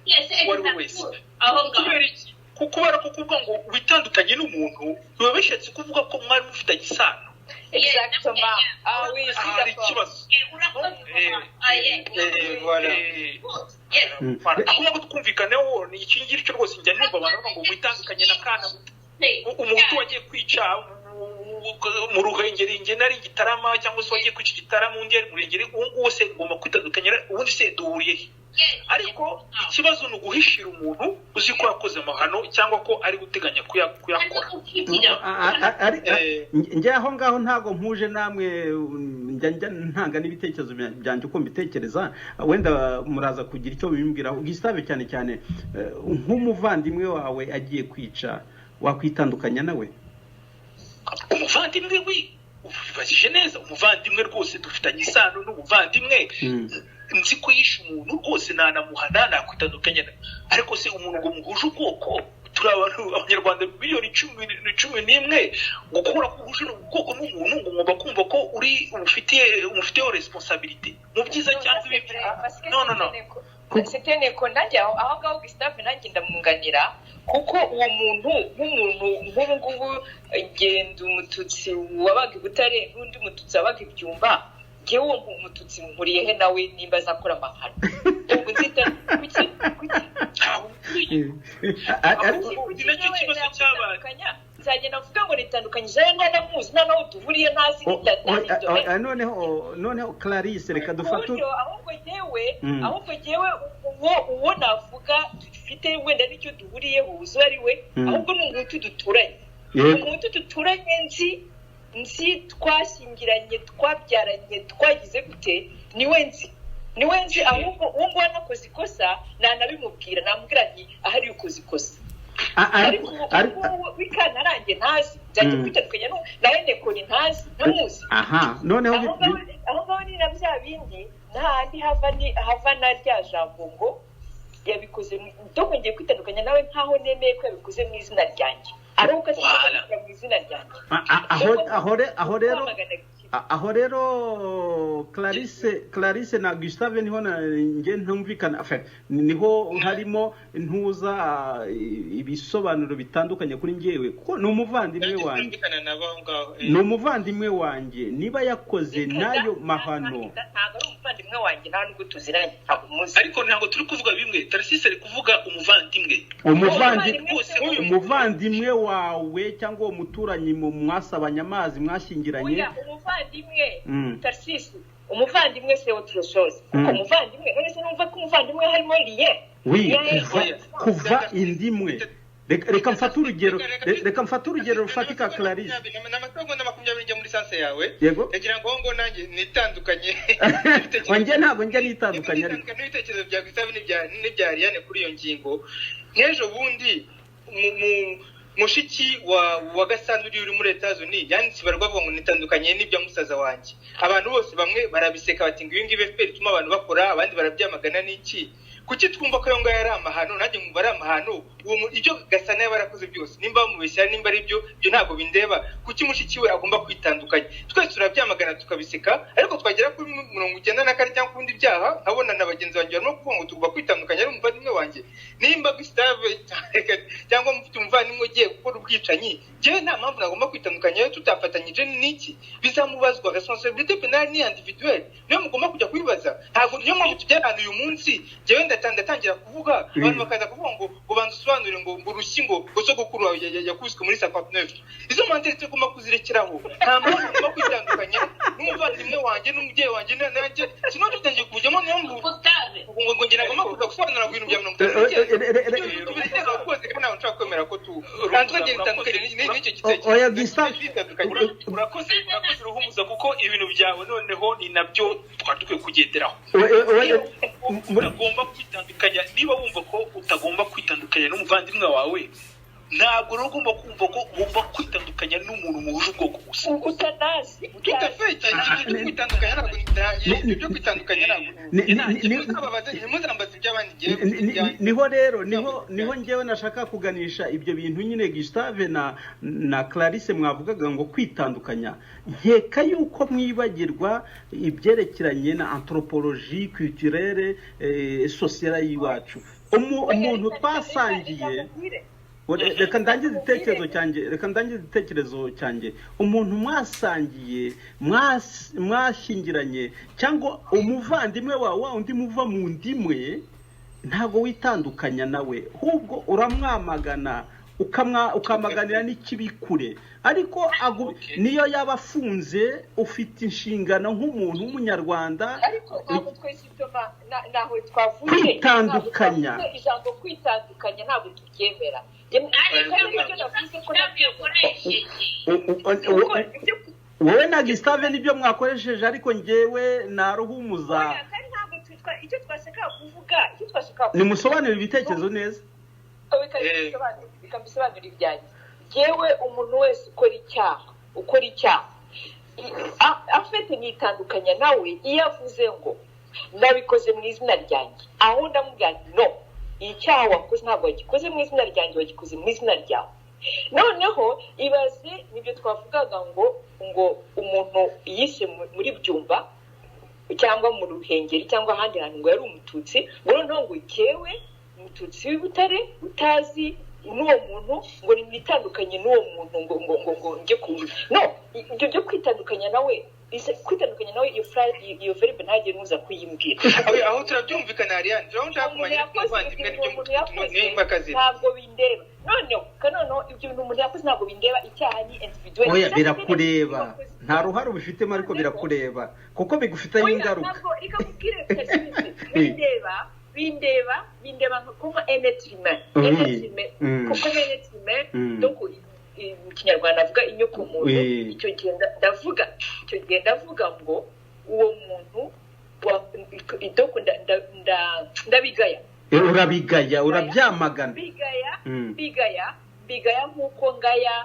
uwo ari we wese. Aho ngaho. Kubera iki? Kubera ko kuvuga ngo witandukanye n'umuntu biba bishatse kuvuga ko mwari mufitanye isano. Exactement, ah oui, je suis Hari d'accord. ikibazo. Urakoze. Voilà. Yes. Voilà. Aho ngaho twumvikaneho, ni iki ngiki rwose njya numva abantu bavuga ngo witandukanye na kana, umuhutu wagiye kwica mu Ruhengeri, njye nari Gitarama, cyangwa se wagiye kwica Igitarama, undi yari mu Ruhengeri, uwo nguwo se ngomba kwitandukanya? Ubundi se duhuriye he? Ariko ikibazo ni uguhishira umuntu uzi ko yakoze amahano cyangwa ko ari guteganya kuyakora. Njye aho ngaho ntabwo mpuje namwe, njya ntanga n'ibitekerezo byanjye uko mbitekereza, wenda muraza kugira icyo bimbwiraho. Gustave, cyane cyane nk'umuvandimwe wawe agiye kwica, wakwitandukanya nawe? Umuvandimwe we, ubibajije neza, umuvandimwe rwose dufitanye isano n'umuvandimwe, nzi ko yishe umuntu, rwose nanamuhana, nakwitandukanya. Ariko se umuntu ngo muhuje ubwoko? Turi abantu abanyarwanda miliyoni 11, ngo kubera ko uhuje ubwoko n'umuntu ngo ngomba kumva ko uri umufitiyeho responsabilité mu byiza cyangwa ibibi? No, no, no. C'était neko nanjye aho ngaho Gustave nanjye ndamwunganira, kuko uwo muntu, nk'umuntu nk'ubu ngubu genda umututsi wabaga i Butare n'undi mututsi wabaga i Byumba, ngewe uwo mututsi mpuriye he nawe nimba azakora amahano? Ubwo nzita kuki Ahubwo ni nacyo kibazo cyabaye. Nzagenda mvuga ngo nitandukanyije nawe, ntanamuzi, nta naho duhuriye, ntazi. Noneho Clarisse, reka dufate Ahubwo jyewe uwo navuga dufite wenda n'icyo duhuriyeho uzi ari we, ahubwo ni umuhutu duturanye, umuhutu duturanye nzi twashyingiranye, twabyaranye, twagize gute, niwe nzi, niwe nzi. Ahubwo uwo nguwo anakoze ikosa nanabimubwira, namubwira nti ahari ukoze ikosa. Ariko ubu w'ikantarange ntazi, nzajya kwitandukanya na Enekoni ntazi, ntamuzi. Aha noneho aho ngaho ni na bya bindi ntahandi hava na rya jambo ngo yabikoze, donc ngiye kwitandukanya nawe nkaho nemeye ko yabikoze mu izina ryanjye, ari uko ashyira mu izina ryanjye. Aho rero Clarisse na Gustave niho nge ntumvikana, niho harimo ntuza ibisobanuro bitandukanye kuri ngewe, kuko ni umuvandimwe wanjye, ni umuvandimwe wanjye niba yakoze nayo mahano. Ntabwo ari umuvandimwe wanjye, nta nubwo tuziranye, ntabwo muzi. Ariko ntabwo turi kuvuga bimwe. Tarasisi ari kuvuga umuvandimwe, umuvandimwe wawe cyangwa uwo muturanyi mwasabanye amazi, mwashyingiranye. Umuvandimwe Tarasisi, umuvandimwe se autre chose, kuko umuvandimwe none se numva ko umuvandimwe harimo lien. Oui, kuva indimwe. Reka mfate urugero, reka mfate urugero rufatika Clarisse. N'amasegonda 20 njya muri sanse yawe. Yego. Ndagira ngo ngo nanjye nitandukanye. Wanjye ntabwo njya nitandukanye ariko n'ibitekerezo bya Gustave n'ibya Ariane kuri iyo ngingo. Nk'ejo bundi mushiki wa Gasana uri muri Etats-Unis yanditse ibarwa avuga ngo nitandukanye n'ibya musaza wanjye. Abantu bose bamwe barabiseka bati ngo ibi ngibi FPR ituma abantu bakora, abandi barabyamagana n'iki. Kuki twumva ko ayo ngayo ari amahano? Nanjye nkumva ari amahano. Ibyo Gasana yaba yarakoze byose, nimba bamubeshya, nimba ari byo, ibyo ntabwo bindeba. Kuki mushiki we agomba kwitandukanya? Twese turabyamagana tukabiseka, ariko twagera kuri 94 cyangwa ku bindi byaha, nkabona na bagenzi banjye barimo kuvuga ngo tugomba kwitandukanya ari umuvandimwe wanjye. Nimba Gustave cyangwa mufite umuvandimwe ugiye gukora ubwicanyi, njyewe nta mpamvu nagomba kwitandukanya tutafatanyije n'iki. Bizamubazwa, responsabilité pénale ni individuelle, niyo mugomba kujya kubibaza. Ntabwo niyo mpamvu tujyana uyu munsi njyewe ndatangira kuvuga, abantu bakaza kuvuga ngo ubanza usobanure ngo urushyi ngo sogokuru wawe yakubiswe muri 59. Izo mentalité tugomba kuzirekeraho. Nta mpamvu ugomba kwitandukanya n'umuvandimwe wanjye n'umubyeyi wanjye nanjye, sino dutangiye kujyamo. Niyo ngo ngira ngomba kuza gusobanura ibintu bya 59. Tubireka rwose, kandi ntabwo nshobora kwemera ko twagiye bitandukanye n'icyo gitekerezo. Oya Gustave, urakoze Ruhumuza, kuko ibintu byawe noneho ni nabyo twari dukwiye kugenderaho. Utagomba kwitandukanya, niba wumva ko utagomba kwitandukanya n'umuvandimwe wawe, ntabwo rero ugomba kumva ko ugomba kwitandukanya n'umuntu muhuje ubwoko gusa utanazi. Niho rero niho ngewe nashaka kuganisha ibyo bintu nyine Gustave na Clarisse mwavugaga ngo kwitandukanya. Nkeka yuko mwibagirwa ibyerekeranye na anthropologie culturelle sociale y'iwacu. Umuntu twasangiye, reka ndangize igitekerezo cyanjye, reka ndangize igitekerezo cyanjye. Umuntu mwasangiye, mwashyingiranye, cyangwa umuvandimwe wawe wa undi muva mu ndimwe, ntabwo witandukanya nawe, ahubwo uramwamagana, ukamaganira n'ikibi kure. Ariko niyo yaba afunze, ufite inshingano nk'umuntu w'umunyarwanda. Ariko ntabwo twese naho twavuze kwitandukanya, ijambo kwitandukanya ntabwo tubyemera. Wowe na Gustave nibyo mwakoresheje, ariko ngewe na Ruhumuza icyo twashaka kuvuga, nimusobanurire ibitekerezo neza. Bikabisobanura ibyanjye. Yewe umuntu wese ukora icyaha afite nitandukanya nawe iyo avuze ngo nabikoze mu izina ryanjye, aho ndamubwira no, icyaha wakoze ntabwo wagikoze mu izina ryanjye, wagikoze mu izina ryawe. Noneho ibaze nibyo twavugaga ngo umuntu yishe muri Byumba cyangwa mu Ruhengeri cyangwa ahandi hantu ngo yari umututsi, ngo noneho ngo jyewe umututsi w'i Butare utazi n'uwo muntu ngo nitandukanye n'uwo muntu ngo ngo ngo ngo njye ku no ibyo byo kwitandukanya nawe, kwitandukanya nawe iyo verbe ntajye nuza kuyimbwira. Aho turabyumvikana Ariane, aho nshaka kumenya ko umuvandimwe n'ibyo impaka ziri ntabwo bindeba. Noneho noneho ibyo bintu umuntu yakoze ntabwo bindeba, icyaha ni individuel. Oya birakureba, nta ruhare ubifitemo, ariko birakureba kuko bigufiteho ingaruka. Reka nkubwire bindeba bindeba nka comme un être humain, comme un être humain. Donc mu Kinyarwanda avuga inyoko muntu, icyo gihe ndavuga, icyo gihe ndavuga ngo uwo muntu donc ndabigaya. Urabigaya, urabyamagana. Bigaya Mbigaya nk'uko ngaya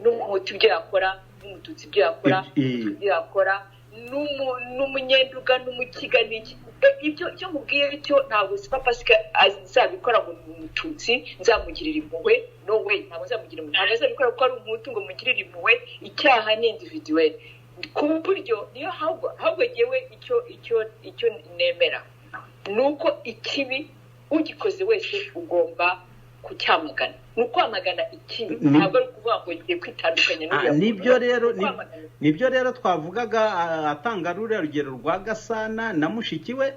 n'umuhutu ibyo yakora, n'umututsi ibyo yakora, ibyo yakora, n'umunyenduga n'umukiga n'iki. Ibyo icyo mubwiye cyo ntabwo sipa Pasika azabikora ngo ni umututsi nzamugirira impuhwe, no way, ntabwo nzamugira impuhwe, ntabwo azabikora kuko ari umuhutu ngo mugirire impuhwe. Icyaha ni individuel ku buryo niyo ahubwo jyewe icyo nemera ni uko ikibi ugikoze wese ugomba kucyamagana. Ni ukwamagana ikibi, ntabwo ari ukuvuga ngo ngiye kwitandukanya n'uriya. Nibyo rero twavugaga, atanga ruriya rugero rwa Gasana na mushiki we,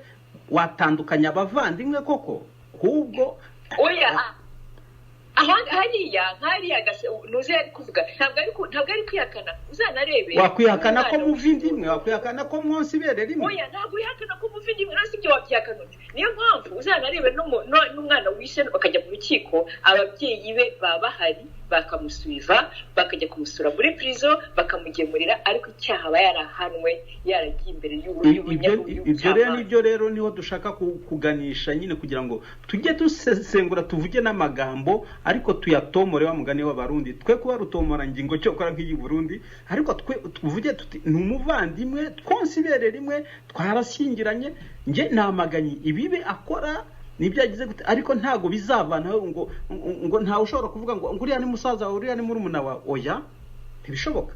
watandukanya abavandimwe koko ahubwo. Oya, hariya nkariya ntuzi ari kuvuga, ntabwo ari kwihakana, uzanarebe. Wakwihakana ko muva indimwe, wakwihakana ko mwonsa ibere rimwe. Oya, ntabwo wihakana ko muva indimwe, nasi ibyo wabyihakana ute? Niyo mpamvu uzanarebe n'umwana wishe bakajya mu rukiko, ababyeyi be baba bahari bakamusubiza, bakajya kumusura muri prison, bakamugemurira, ariko icyaha aba yarahanwe, yaragiye imbere y'ubucamanza. Ibyo rero nibyo rero niho dushaka kuganisha nyine, kugira ngo tujye dusesengura, tuvuge n'amagambo ariko tuyatomore wa mugani w'Abarundi, twe kuba rutomora ngingo cyokora nk'iyi Burundi, ariko twe tuvuge tuti ni umuvandimwe, twonse ibere rimwe, twarashyingiranye, nge namaganye ibibi akora nibyo yagize gute, ariko ntago bizavanaho ngo ntawe ushobora kuvuga ngo uriya ni musaza wawe, uriya ni murumuna wawe. Oya, ntibishoboka.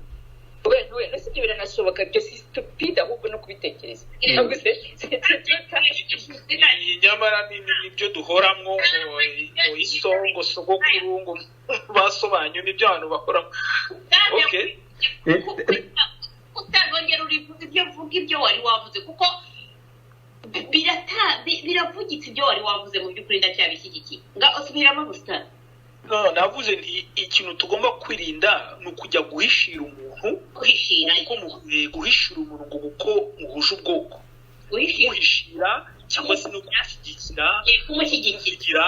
We no sibyo, biranashoboka ibyo si stupide ahubwo no kubitekereza. Nyamara nibyo duhoramwo, ngo iso ngo sogokuru ngo basobanyu, nibyo abantu bakoramo. Okay, utazongera urivuga ibyo vuga ibyo wari wavuze, kuko biravugitse ibyo wari wavuze mu by'ukuri ndacyabishyigikiye. Usubiramo gusa. No, navuze nti ikintu tugomba kwirinda ni ukujya guhishira umuntu, guhishira umuntu ngo kuko muhuje ubwoko, guhishira cyangwa se no kumushyigikira, kumushyigikira,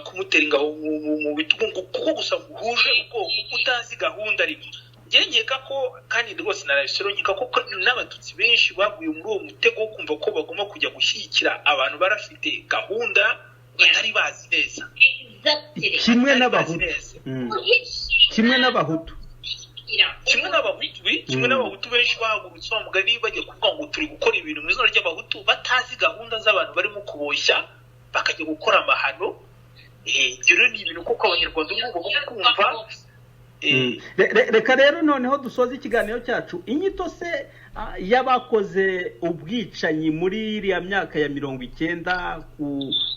kumutera ingabo mu bitugu kuko gusa muhuje ubwoko, utazi gahunda arimo. Nkeka ko kandi rwose narabisoro, nkeka ko n'abatutsi benshi baguye muri uwo mutego wo kumva ko bagomba kujya gushyigikira abantu barafite gahunda batari bazi neza. Kimwe n'abahutu, kimwe n'abahutu, kimwe n'abahutu benshi bahagurutse wa mugani bajya kuvuga ngo turi gukora ibintu mu izina ry'abahutu, batazi gahunda z'abantu barimo kuboshya, bakajya gukora amahano. Ibyo rero ni ibintu kuko abanyarwanda ubu bagomba kumva. Reka rero noneho dusoze ikiganiro cyacu. Inyito se y'abakoze ubwicanyi muri iriya myaka ya 90,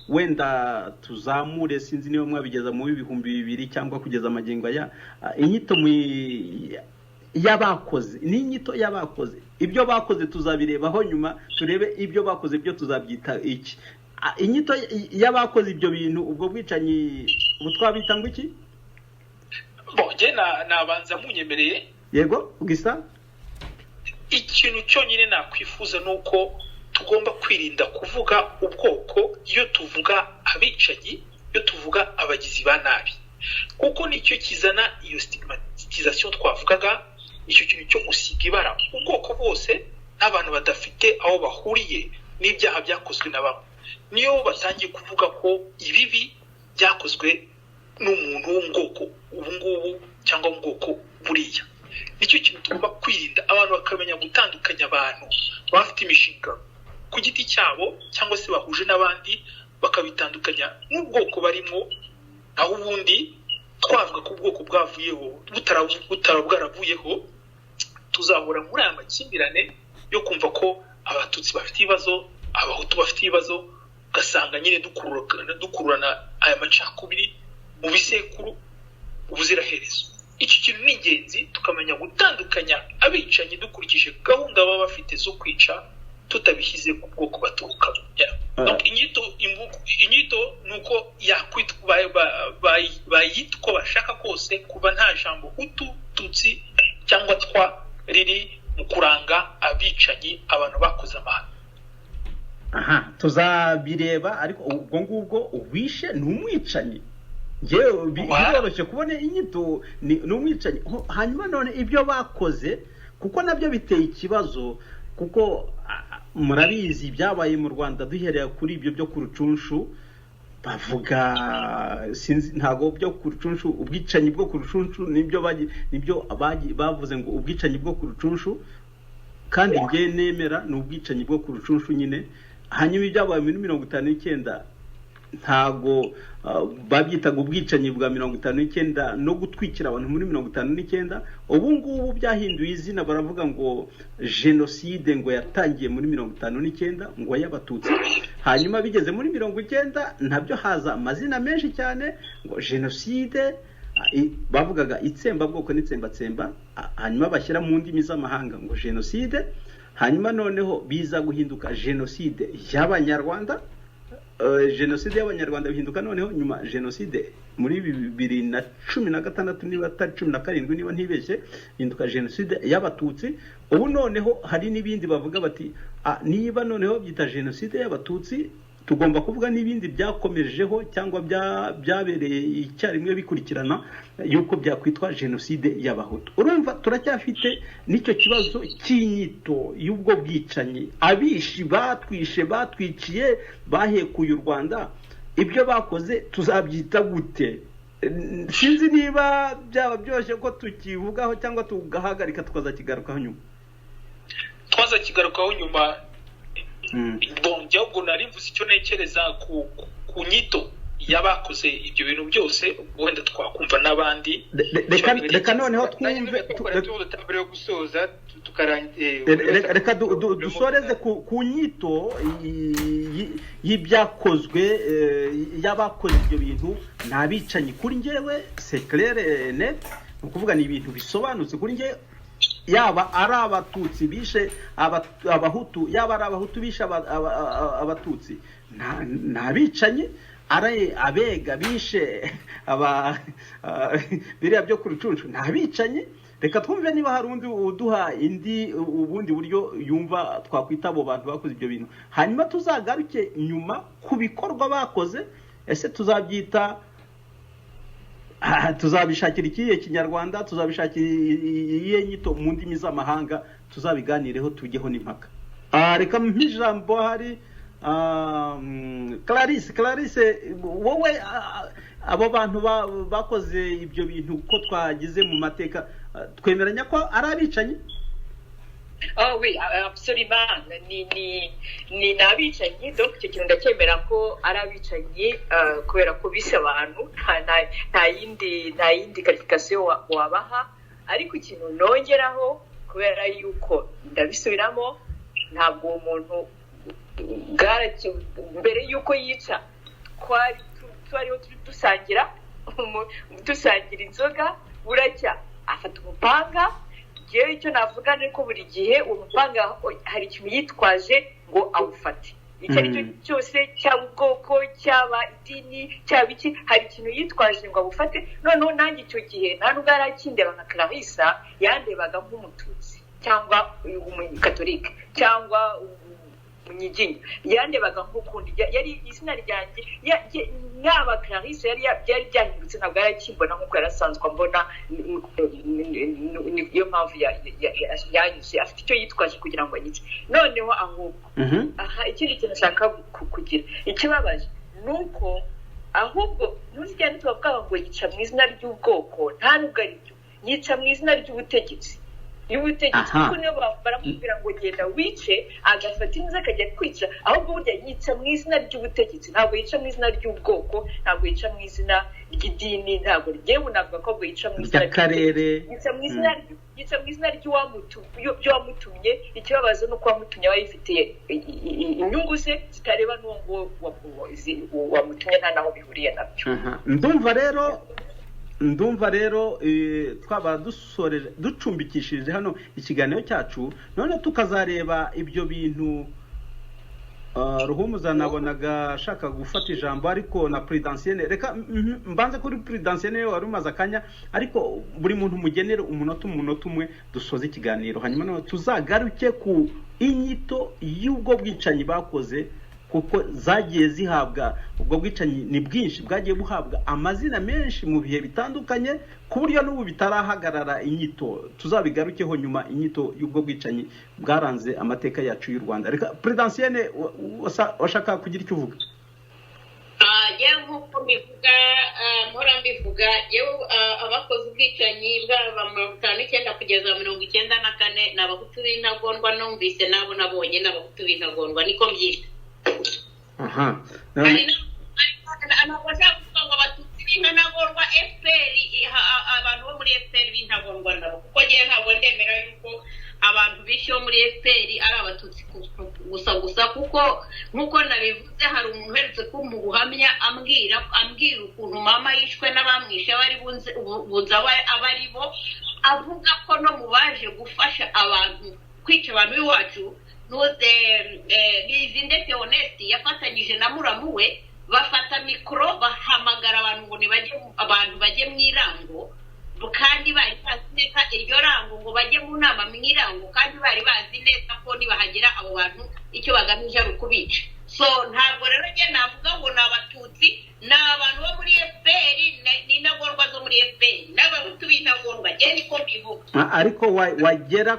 wenda tuzamure, sinzi niba mwabigeza mu 2000 cyangwa kugeza amagingo aya, inyito y'abakoze ni inyito y'abakoze ibyo bakoze, tuzabirebaho nyuma turebe ibyo bakoze byo tuzabyita iki. Inyito y'abakoze ibyo bintu, ubwo bwicanyi twabita ngo iki? Bonge nabanza munyemereye. Yego, gisa. Ikintu cyonyine nakwifuza nuko tugomba kwirinda kuvuga ubwoko iyo tuvuga abicanyi, iyo tuvuga abagizi ba nabi, kuko nicyo kizana iyo stigmatisation twavugaga, icyo kintu cyo gusiga ibara ubwoko bwose n'abantu badafite aho bahuriye n'ibyaha byakozwe na bamwe. Niyo batangiye kuvuga ko ibibi byakozwe n'umuntu wo mu bwoko ubu ngubu cyangwa mu bwoko buriya, nicyo kintu tugomba kwirinda. Abantu bakamenya gutandukanya abantu bafite imishinga ku giti cyabo cyangwa se bahuje n'abandi, bakabitandukanya n'ubwoko barimo. Aho ubundi twavuga ko ubwoko bwavuyeho butara bwaravuyeho, tuzahora muri aya makimbirane yo kumva ko abatutsi bafite ibibazo, abahutu bafite ibibazo, ugasanga nyine dukururana aya macakubiri mu bisekuru ubuziraherezo. Iki kintu ni ingenzi, tukamenya gutandukanya abicanyi dukurikije gahunda baba bafite zo kwica, tutabishyize ku bwoko baturukamo. Donc inyito nuko yakwitwa bayita uko bashaka kose, kuba nta jambo hutu, tutsi cyangwa twa riri mu kuranga abicanyi, abantu bakoze amahano. Aha tuzabireba, ariko ubwo ngubwo uwishe ni umwicanyi. Ngewe biroroshye kubona inyito ni umwicanyi. Hanyuma none ibyo bakoze, kuko nabyo biteye ikibazo, kuko murabizi byabaye mu Rwanda duhereye kuri ibyo byo ku Rucunshu, Bavuga, sinzi, ntabwo byo ku Rucunshu, ubwicanyi bwo ku Rucunshu nibyo bavuze ngo ubwicanyi bwo ku Rucunshu, kandi njye nemera ni ubwicanyi bwo ku Rucunshu nyine. Hanyuma ibyabaye muri 59 ntago babyitaga ubwicanyi bwa 59 no gutwikira abantu muri 59. Ubu ngubu byahinduye izina, baravuga ngo jenoside ngo yatangiye muri 59 ngo y'Abatutsi. Hanyuma bigeze muri 90 nabyo haza amazina menshi cyane ngo jenoside, bavugaga itsembabwoko n'itsembatsemba, hanyuma bashyira mu ndimi z'amahanga ngo jenoside. Hanyuma noneho biza guhinduka jenoside y'Abanyarwanda, jenoside y'Abanyarwanda bihinduka noneho nyuma jenoside muri 2016, niba atari 17 niba ntibeshye, bihinduka jenoside y'Abatutsi. Ubu noneho hari n'ibindi bavuga bati niba noneho byita jenoside y'Abatutsi, tugomba kuvuga n'ibindi byakomejeho cyangwa byabereye icyarimwe bikurikirana yuko byakwitwa jenoside y'Abahutu. Urumva turacyafite n'icyo kibazo cy'inyito y'ubwo bwicanyi. Abishi batwishe, batwiciye, bahekuye u Rwanda, ibyo bakoze tuzabyita gute? Sinzi niba byaba byoroshye ko tukivugaho cyangwa tugahagarika tukazakigarukaho nyuma. Twazakigarukaho nyuma. Bon, ubwo nari mvuze icyo ntekereza ku nyito y'abakoze ibyo bintu byose, wenda twakumva n'abandi. Reka noneho twumve, reka dusoreze ku nyito y'ibyakozwe y'abakoze ibyo bintu. Ni abicanyi kuri njyewe, c'est clair et net, ni ukuvuga ni ibintu bisobanutse kuri njyewe. Yaba ari Abatutsi bishe Abahutu, yaba ari Abahutu bishe Abatutsi, ni abicanyi. Ari Abega bishe biriya byo ku Rucunshu, ni abicanyi. Reka twumve niba hari undi uduha indi ubundi buryo yumva twakwita abo bantu bakoze ibyo bintu, hanyuma tuzagaruke nyuma ku bikorwa bakoze. Ese tuzabyita, tuzabishakira ikihe Kinyarwanda, tuzabishakira iyihe nyito mu ndimi z'amahanga? Tuzabiganireho, tujyeho n'impaka. Reka ijambo hari Clarisse. Clarisse, wowe abo bantu bakoze ibyo bintu ko twagize mu mateka, twemeranya ko ari abicanyi? Oh oui, absolument, ni abicanyi. Donc icyo kintu ndacyemera ko ari abicanyi, kubera ko bishe abantu, nta yindi qualification wabaha. Ariko ikintu nongeraho, kubera yuko ndabisubiramo, ntabwo uwo muntu mbere yuko yica twari twariho dusangira inzoga, buracya afata umupanga. Ngewe icyo navuga ni ko buri gihe uwo mupanga hari ikintu yitwaje ngo awufate, icyo ari cyo cyose, cyaba ubwoko, cyaba idini, cyaba iki, hari ikintu yitwaje ngo awufate. Noneho nanjye icyo gihe nta nubwo yari akindeba nka Clarissa, yandebaga nk'Umututsi cyangwa Umukatolike cyangwa Umunyiginya, yandebaga nk'ukundi. Yari izina ryanjye yaba Clarisse yari byari byahindutse, ntabwo yari akimbona nk'uko yari asanzwe ambona. Niyo mpamvu yanyishe, afite icyo yitwaje kugira ngo anyice. Noneho ahubwo aha ikindi kintu nshaka kugira, ikibabaje ni uko ahubwo ntuzigera ntitubavuga ngo yica mu izina ry'ubwoko, nta nubwo ari byo, yica mu izina ry'ubutegetsi, y'ubutegetsi, kuko niyo baramubwira ngo genda wice, agafata inzu akajya kwica. Ahubwo burya yica mu izina ry'ubutegetsi, ntabwo yica mu izina ry'ubwoko, ntabwo yica mu izina ry'idini, ntabwo ryewe navuga ko ahubwo yica mu izina ry'akarere. Yica mu izina ry'uwamutumye. Ikibabazo ni uko uwamutumye aba yifitiye inyungu ze zitareba n'uwo nguwo wamutumye, nta naho bihuriye nabyo. Ndumva rero twaba dusoreje, ducumbikishije hano ikiganiro cyacu, none tukazareba ibyo bintu. Ruhumuza nabonaga ashaka gufata ijambo, ariko na Prudensienne, reka mbanze kuri Prudensienne wari umaze akanya, ariko buri muntu mugenere umunota umwe dusoze ikiganiro, hanyuma noneho tuzagaruke ku inyito y'ubwo bwicanyi bakoze, kuko zagiye zihabwa, ubwo bwicanyi ni bwinshi, bwagiye buhabwa amazina menshi mu bihe bitandukanye, ku buryo n'ubu bitarahagarara inyito. Tuzabigarukeho nyuma, inyito y'ubwo bwicanyi bwaranze amateka yacu y'u Rwanda. Reka Prudensienne, washaka kugira icyo uvuga. Yewe, nk'uko mbivuga, mpora mbivuga, yewe, abakoze ubwicanyi bwaba 59 kugeza 94 ni Abahutu b'intagondwa numvise n'abo nabonye, ni Abahutu b'intagondwa, niko mbyita. Hari ntabwo nshaka kuvuga ngo Abatutsi b'intagondwa, FPR, abantu bo muri FPR b'intagondwa nabo, kuko ngewe ntabwo ndemera yuko abantu bishe bo muri FPR ari Abatutsi gusa gusa, kuko nk'uko nabivuze, hari umuntu uherutse kumpa ubuhamya ambwira ukuntu mama yishwe n'abamwishe bari bunze bunze aba ari bo, avuga ko no mu baje gufasha abantu kwica abantu b'iwacu, nuze Lizinde Theoneste yafatanyije na muramu we, bafata mikoro bahamagara abantu ngo nibajye, abantu bajye mu irango, kandi bari bazi neza iryo rango, ngo bajye mu nama mu irango, kandi bari bazi neza ko nibahagera abo bantu icyo bagamije ari ukubica. So ntabwo rero njye navuga ngo ni Abatutsi, ni abantu bo muri FPR, ni intagondwa zo muri FPR n'Abahutu b'intagondwa, njye niko mbivuga. Ariko wagera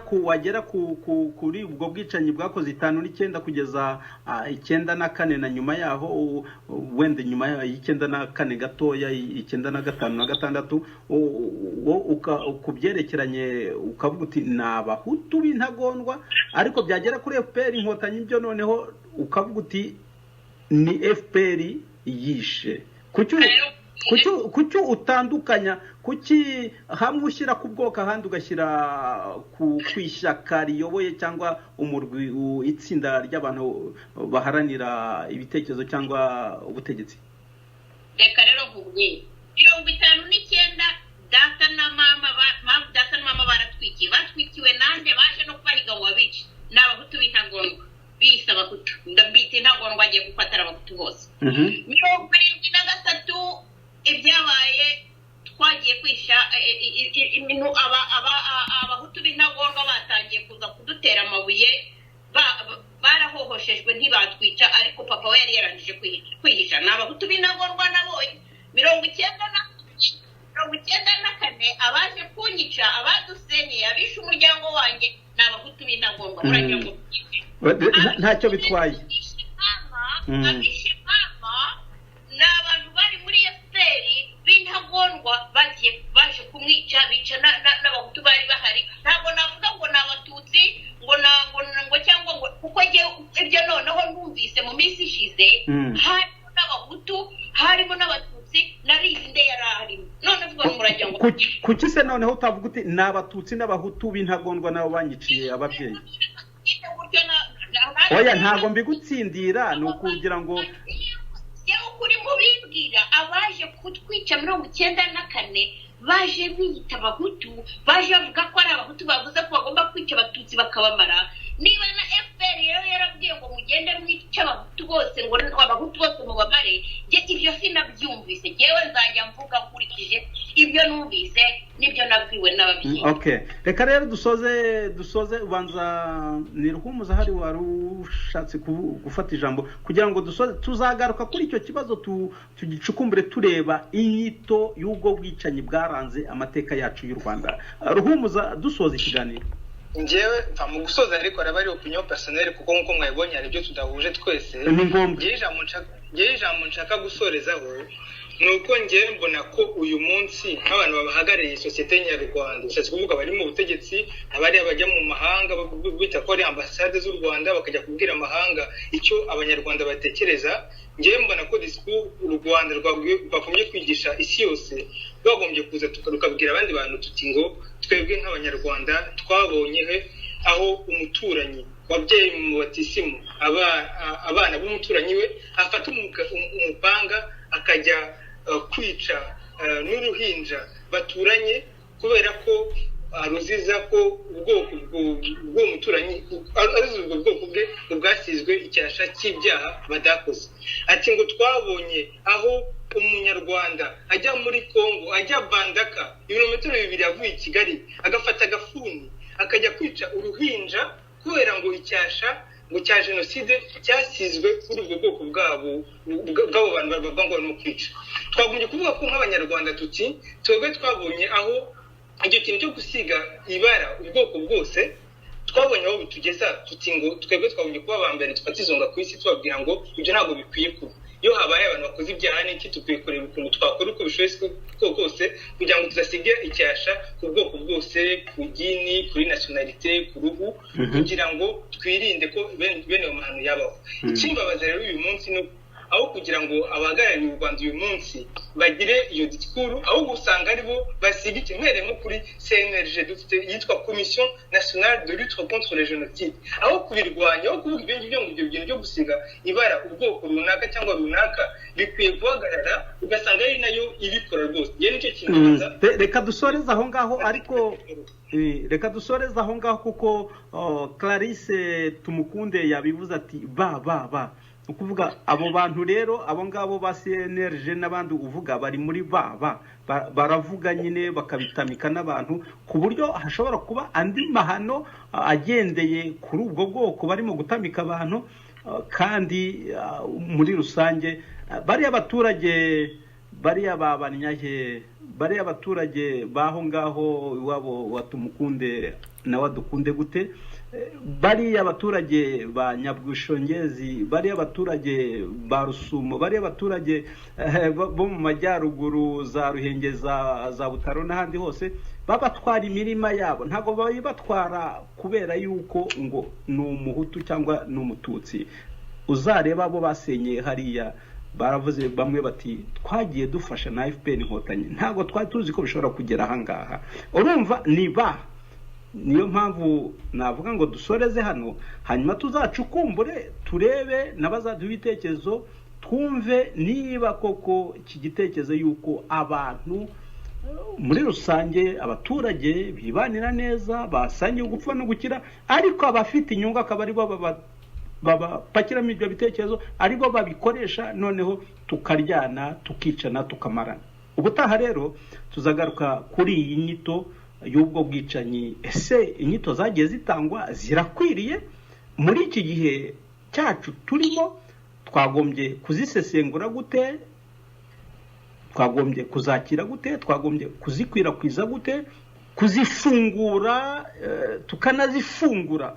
kuri ubwo bwicanyi bwakoze 59 kugeza 94 na nyuma yaho, wenda nyuma y'94 gatoya, 95 na 6, ku byerekeranye ukavuga uti ni Abahutu b'intagondwa, ariko byagera kuri FPR Inkotanyi byo noneho ukavuga uti ni FPR yishe. Kuki utandukanya? Kuki hamwe ushyira ku bwoko, ahandi ugashyira ku ishyaka riyoboye cyangwa umurwi, itsinda ry'abantu baharanira ibitekerezo cyangwa ubutegetsi? Reka rero nkubwire, 59 data na mama baratwikiwe. Batwikiwe nande? Baje no kubahiga ngo babice, ni Abahutu b'intagondwa biyise Abahutu. Ndabita intagondwa agiye kuko atari Abahutu bose. 73 ibyabaye, twagiye kwisha Abahutu b'intagondwa batangiye kuza kudutera amabuye, barahohoshejwe ntibatwica, ariko papa we yari yarangije kwihisha. Ni Abahutu b'intagondwa nabonye. 94 abaje kunyica, abadusenyeye, abishe umuryango wanjye, ni Abahutu b'intagondwa. Muragira ngo Ntacyo bitwaye. Abishe mama ni abantu bari muri FPR b'intagondwa, bagiye baje kumwica, bica n'Abahutu bari bahari. Ntabwo navuga ngo ni Abatutsi ngo cyangwa ngo, kuko ibyo noneho numvise mu minsi ishize harimo n'Abahutu, harimo n'Abatutsi, narizi yari arimo. None ubwo muragira ngo Kuki se noneho utavuga uti ni Abatutsi n'Abahutu b'intagondwa nabo banyiciye ababyeyi? Oya, ntabwo mbigutsindira, ni ukugira ngo Yewe, ukuri mubibwira, abaje kutwica 94 baje biyita Abahutu, baje bavuga ko ari Abahutu, bavuze ko bagomba kwica Abatutsi bakabamara. Niba na FPR rero yarabwiye ngo mugende mwice Abahutu bose, ngo Abahutu bose mubamare, njye ibyo sinabyumvise. Njyewe nzajya mvuga nkurikije ibyo numvise n'ibyo nabwiwe n'ababyeyi. Okay, reka rero dusoze. Ubanza ni Ruhumuza, hari wari ushatse gufata ijambo kugira ngo dusoze. Tuzagaruka kuri icyo kibazo tugicukumbure, tureba inyito y'ubwo bwicanyi bwaranze amateka yacu y'u Rwanda. Ruhumuza, dusoza ikiganiro. Njyewe mva mu gusoza, ariko araba ari opinion personnelle, kuko nk'uko mwabibonye hari ibyo tudahuje twese. Ni ngombwa. Njyewe ijambo nshaka gusorezaho ni uko njyewe mbona ko uyu munsi nk'abantu babahagarariye sosiyete nyarwanda, bishatse kuvuga bari mu butegetsi, abari abajya mu mahanga bita ko ari ambasade z'u Rwanda, bakajya kubwira amahanga icyo Abanyarwanda batekereza, njyewe mbona ko discours u Rwanda rwagombye kwigisha isi yose, rwagombye kuza rukabwira abandi bantu tuti ngo twebwe nk'Abanyarwanda twabonye he aho umuturanyi wabyaye mu batisimu abana b'umuturanyi we afata umupanga akajya kwica n'uruhinja baturanye, kubera ko aruziza ko ubwoko bw'uwo muturanyi, aruziza ubwo bwoko bwe bwasizwe icyasha cy'ibyaha badakoze. Ati ngo twabonye aho Umunyarwanda ajya muri Congo, ajya Bandaka, ibirometero 2 avuye i Kigali, agafata agafuni akajya kwica uruhinja kubera ngo icyasha ngo cya jenoside cyasizwe kuri ubwo bwoko bwabo, bw'abo bantu bavuga ngo barimo kwica. Twagombye kuvuga ko nk'Abanyarwanda tuti twebwe twabonye aho icyo kintu cyo gusiga ibara ubwoko bwose, twabonye aho bitugeza, tuti ngo twebwe twagombye kuba aba mbere dufata izonga ku isi, tubabwira ngo ibyo ntabwo bikwiye kuba. Iyo habaye abantu bakoze ibyaha n'iki, dukwiye kureba ukuntu twakora uko bishoboye kose kugira ngo tudasiga icyasha ku bwoko bwose, ku gini, kuri nationalité, ku ruhu, kugira ngo twirinde ko bene ayo mahano yabaho. Ikimbabaza rero uyu munsi ni aho kugira ngo abahagarariye u Rwanda uyu munsi bagire iyo disikuru, ahubwo usanga aribo basiga ikintu. Mpereye nko kuri CNLG dufite yitwa Commission Nationale de Lutte contre le Génocide, aho kubirwanya, aho kuvuga ibyo ngibyo ngo ibyo bintu byo gusiga ibara ubwoko runaka cyangwa runaka bikwiye guhagarara, ugasanga ari nayo ibikora rwose. Iyo nicyo kintu. Reka dusoreze aho ngaho, ariko reka dusoreze aho ngaho kuko Clarisse Tumukunde yabivuze ati ba ba ba, ni ukuvuga abo bantu rero, abo ngabo ba CNLG n'abandi uvuga bari muri ba ba, baravuga nyine bakabitamika n'abantu, ku buryo hashobora kuba andi mahano agendeye kuri ubwo bwoko barimo gutamika abantu. Kandi muri rusange bariya baturage, bariya babanyahe, bariya baturage b'aho ngaho iwabo wa Tumukunde nawe adukunde gute, bariya abaturage ba Nyabwishongezi, bariya abaturage ba Rusumo, bariya abaturage bo mu majyaruguru za Ruhenge, za Butaro n'ahandi hose, babatwara imirima yabo, ntabwo bayibatwara kubera yuko ngo ni Umuhutu cyangwa ni Umututsi. Uzareba abo basenyeye hariya, baravuze bamwe bati: "Twagiye dufasha na FPR Inkotanyi, ntabwo twari tuzi ko bishobora kugera ahangaha." Urumva ni ba, niyo mpamvu navuga ngo dusoreze hano, hanyuma tuzacukumbure, turebe n'abazaduha ibitekerezo, twumve niba koko iki gitekerezo y'uko abantu muri rusange, abaturage bibanira neza, basangiye gupfa no gukira, ariko abafite inyungu akaba aribo babapakiramo ibyo bitekerezo, aribo babikoresha, noneho tukaryana, tukicana, tukamarana. Ubutaha rero tuzagaruka kuri iyi nyito y'ubwo bwicanyi. Ese inyito zagiye zitangwa zirakwiriye muri iki gihe cyacu turimo? Twagombye kuzisesengura gute? Twagombye kuzakira gute? Twagombye kuzikwirakwiza gute? Kuzifungura, tukanazifungura,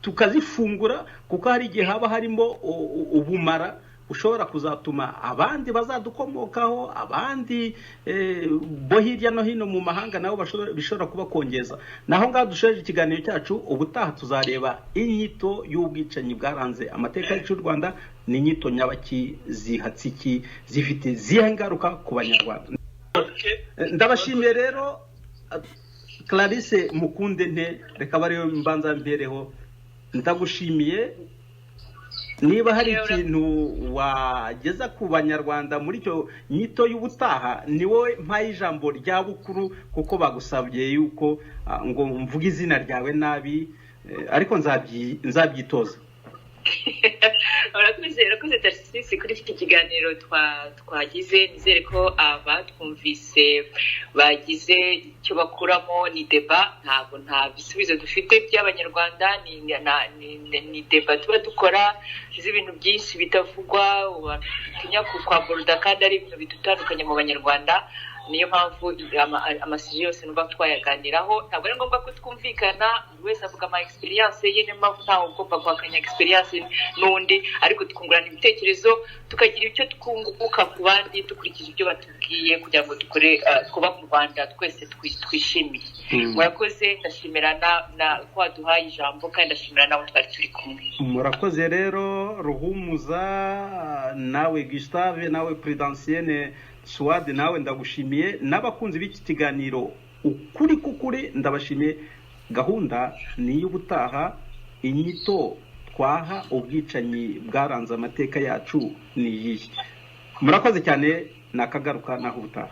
tukazifungura, kuko hari igihe haba harimo ubumara ushobora kuzatuma abandi bazadukomokaho, abandi bo hirya no hino mu mahanga nabo bishobora kubakongeza. Naho ngaho dushoje ikiganiro cyacu. Ubutaha tuzareba inyito y'ubwicanyi bwaranze amateka yacu y'u Rwanda. Ni inyito nyabaki? Zihatse iki? Zifite zihe ngaruka ku Banyarwanda? Ndabashimiye rero. Clarisse Mukunde nte, reka bariyo mbanza mbereho, ndagushimiye. Niba hari ikintu wageza ku Banyarwanda muri icyo nyito y'ubutaha, ni wowe mpaye ijambo rya bukuru, kuko bagusabye yuko ngo mvuge izina ryawe nabi, ariko nzabyitoza. Urakoze, urakoze Tarisisi kuri iki kiganiro twagize. Nizere ko abatwumvise bagize icyo bakuramo. Ni débat, ntabwo nta bisubizo dufite by'Abanyarwanda, ni débat tuba dukora z'ibintu byinshi bitavugwa, tinya kwamburuda, kandi ari ibintu bidutandukanye mu Banyarwanda. Niyo mpamvu amasije yose numva twayaganiraho. Ntabwo ari ngombwa ko twumvikana, buri wese avuga ama expérience ye, niyo mpamvu ntawe ugomba guhakanya expérience n'undi, ariko tukungurana ibitekerezo, tukagira icyo twunguka ku bandi dukurikije ibyo batubwiye, kugira ngo dukore twubake u Rwanda twese twishimiye. Murakoze, ndashimira na ko waduhaye ijambo, kandi ndashimira n'abo twari turi kumwe. Murakoze rero Ruhumuza, nawe Gustave, nawe Prudentienne Suwade, nawe ndagushimiye, n'abakunzi b'iki kiganiro Ukuri k'Ukuri ndabashimiye. Gahunda ni iy'ubutaha: inyito twaha ubwicanyi bwaranze amateka yacu ni iyihe? Murakoze cyane, nakagaruka naho ubutaha.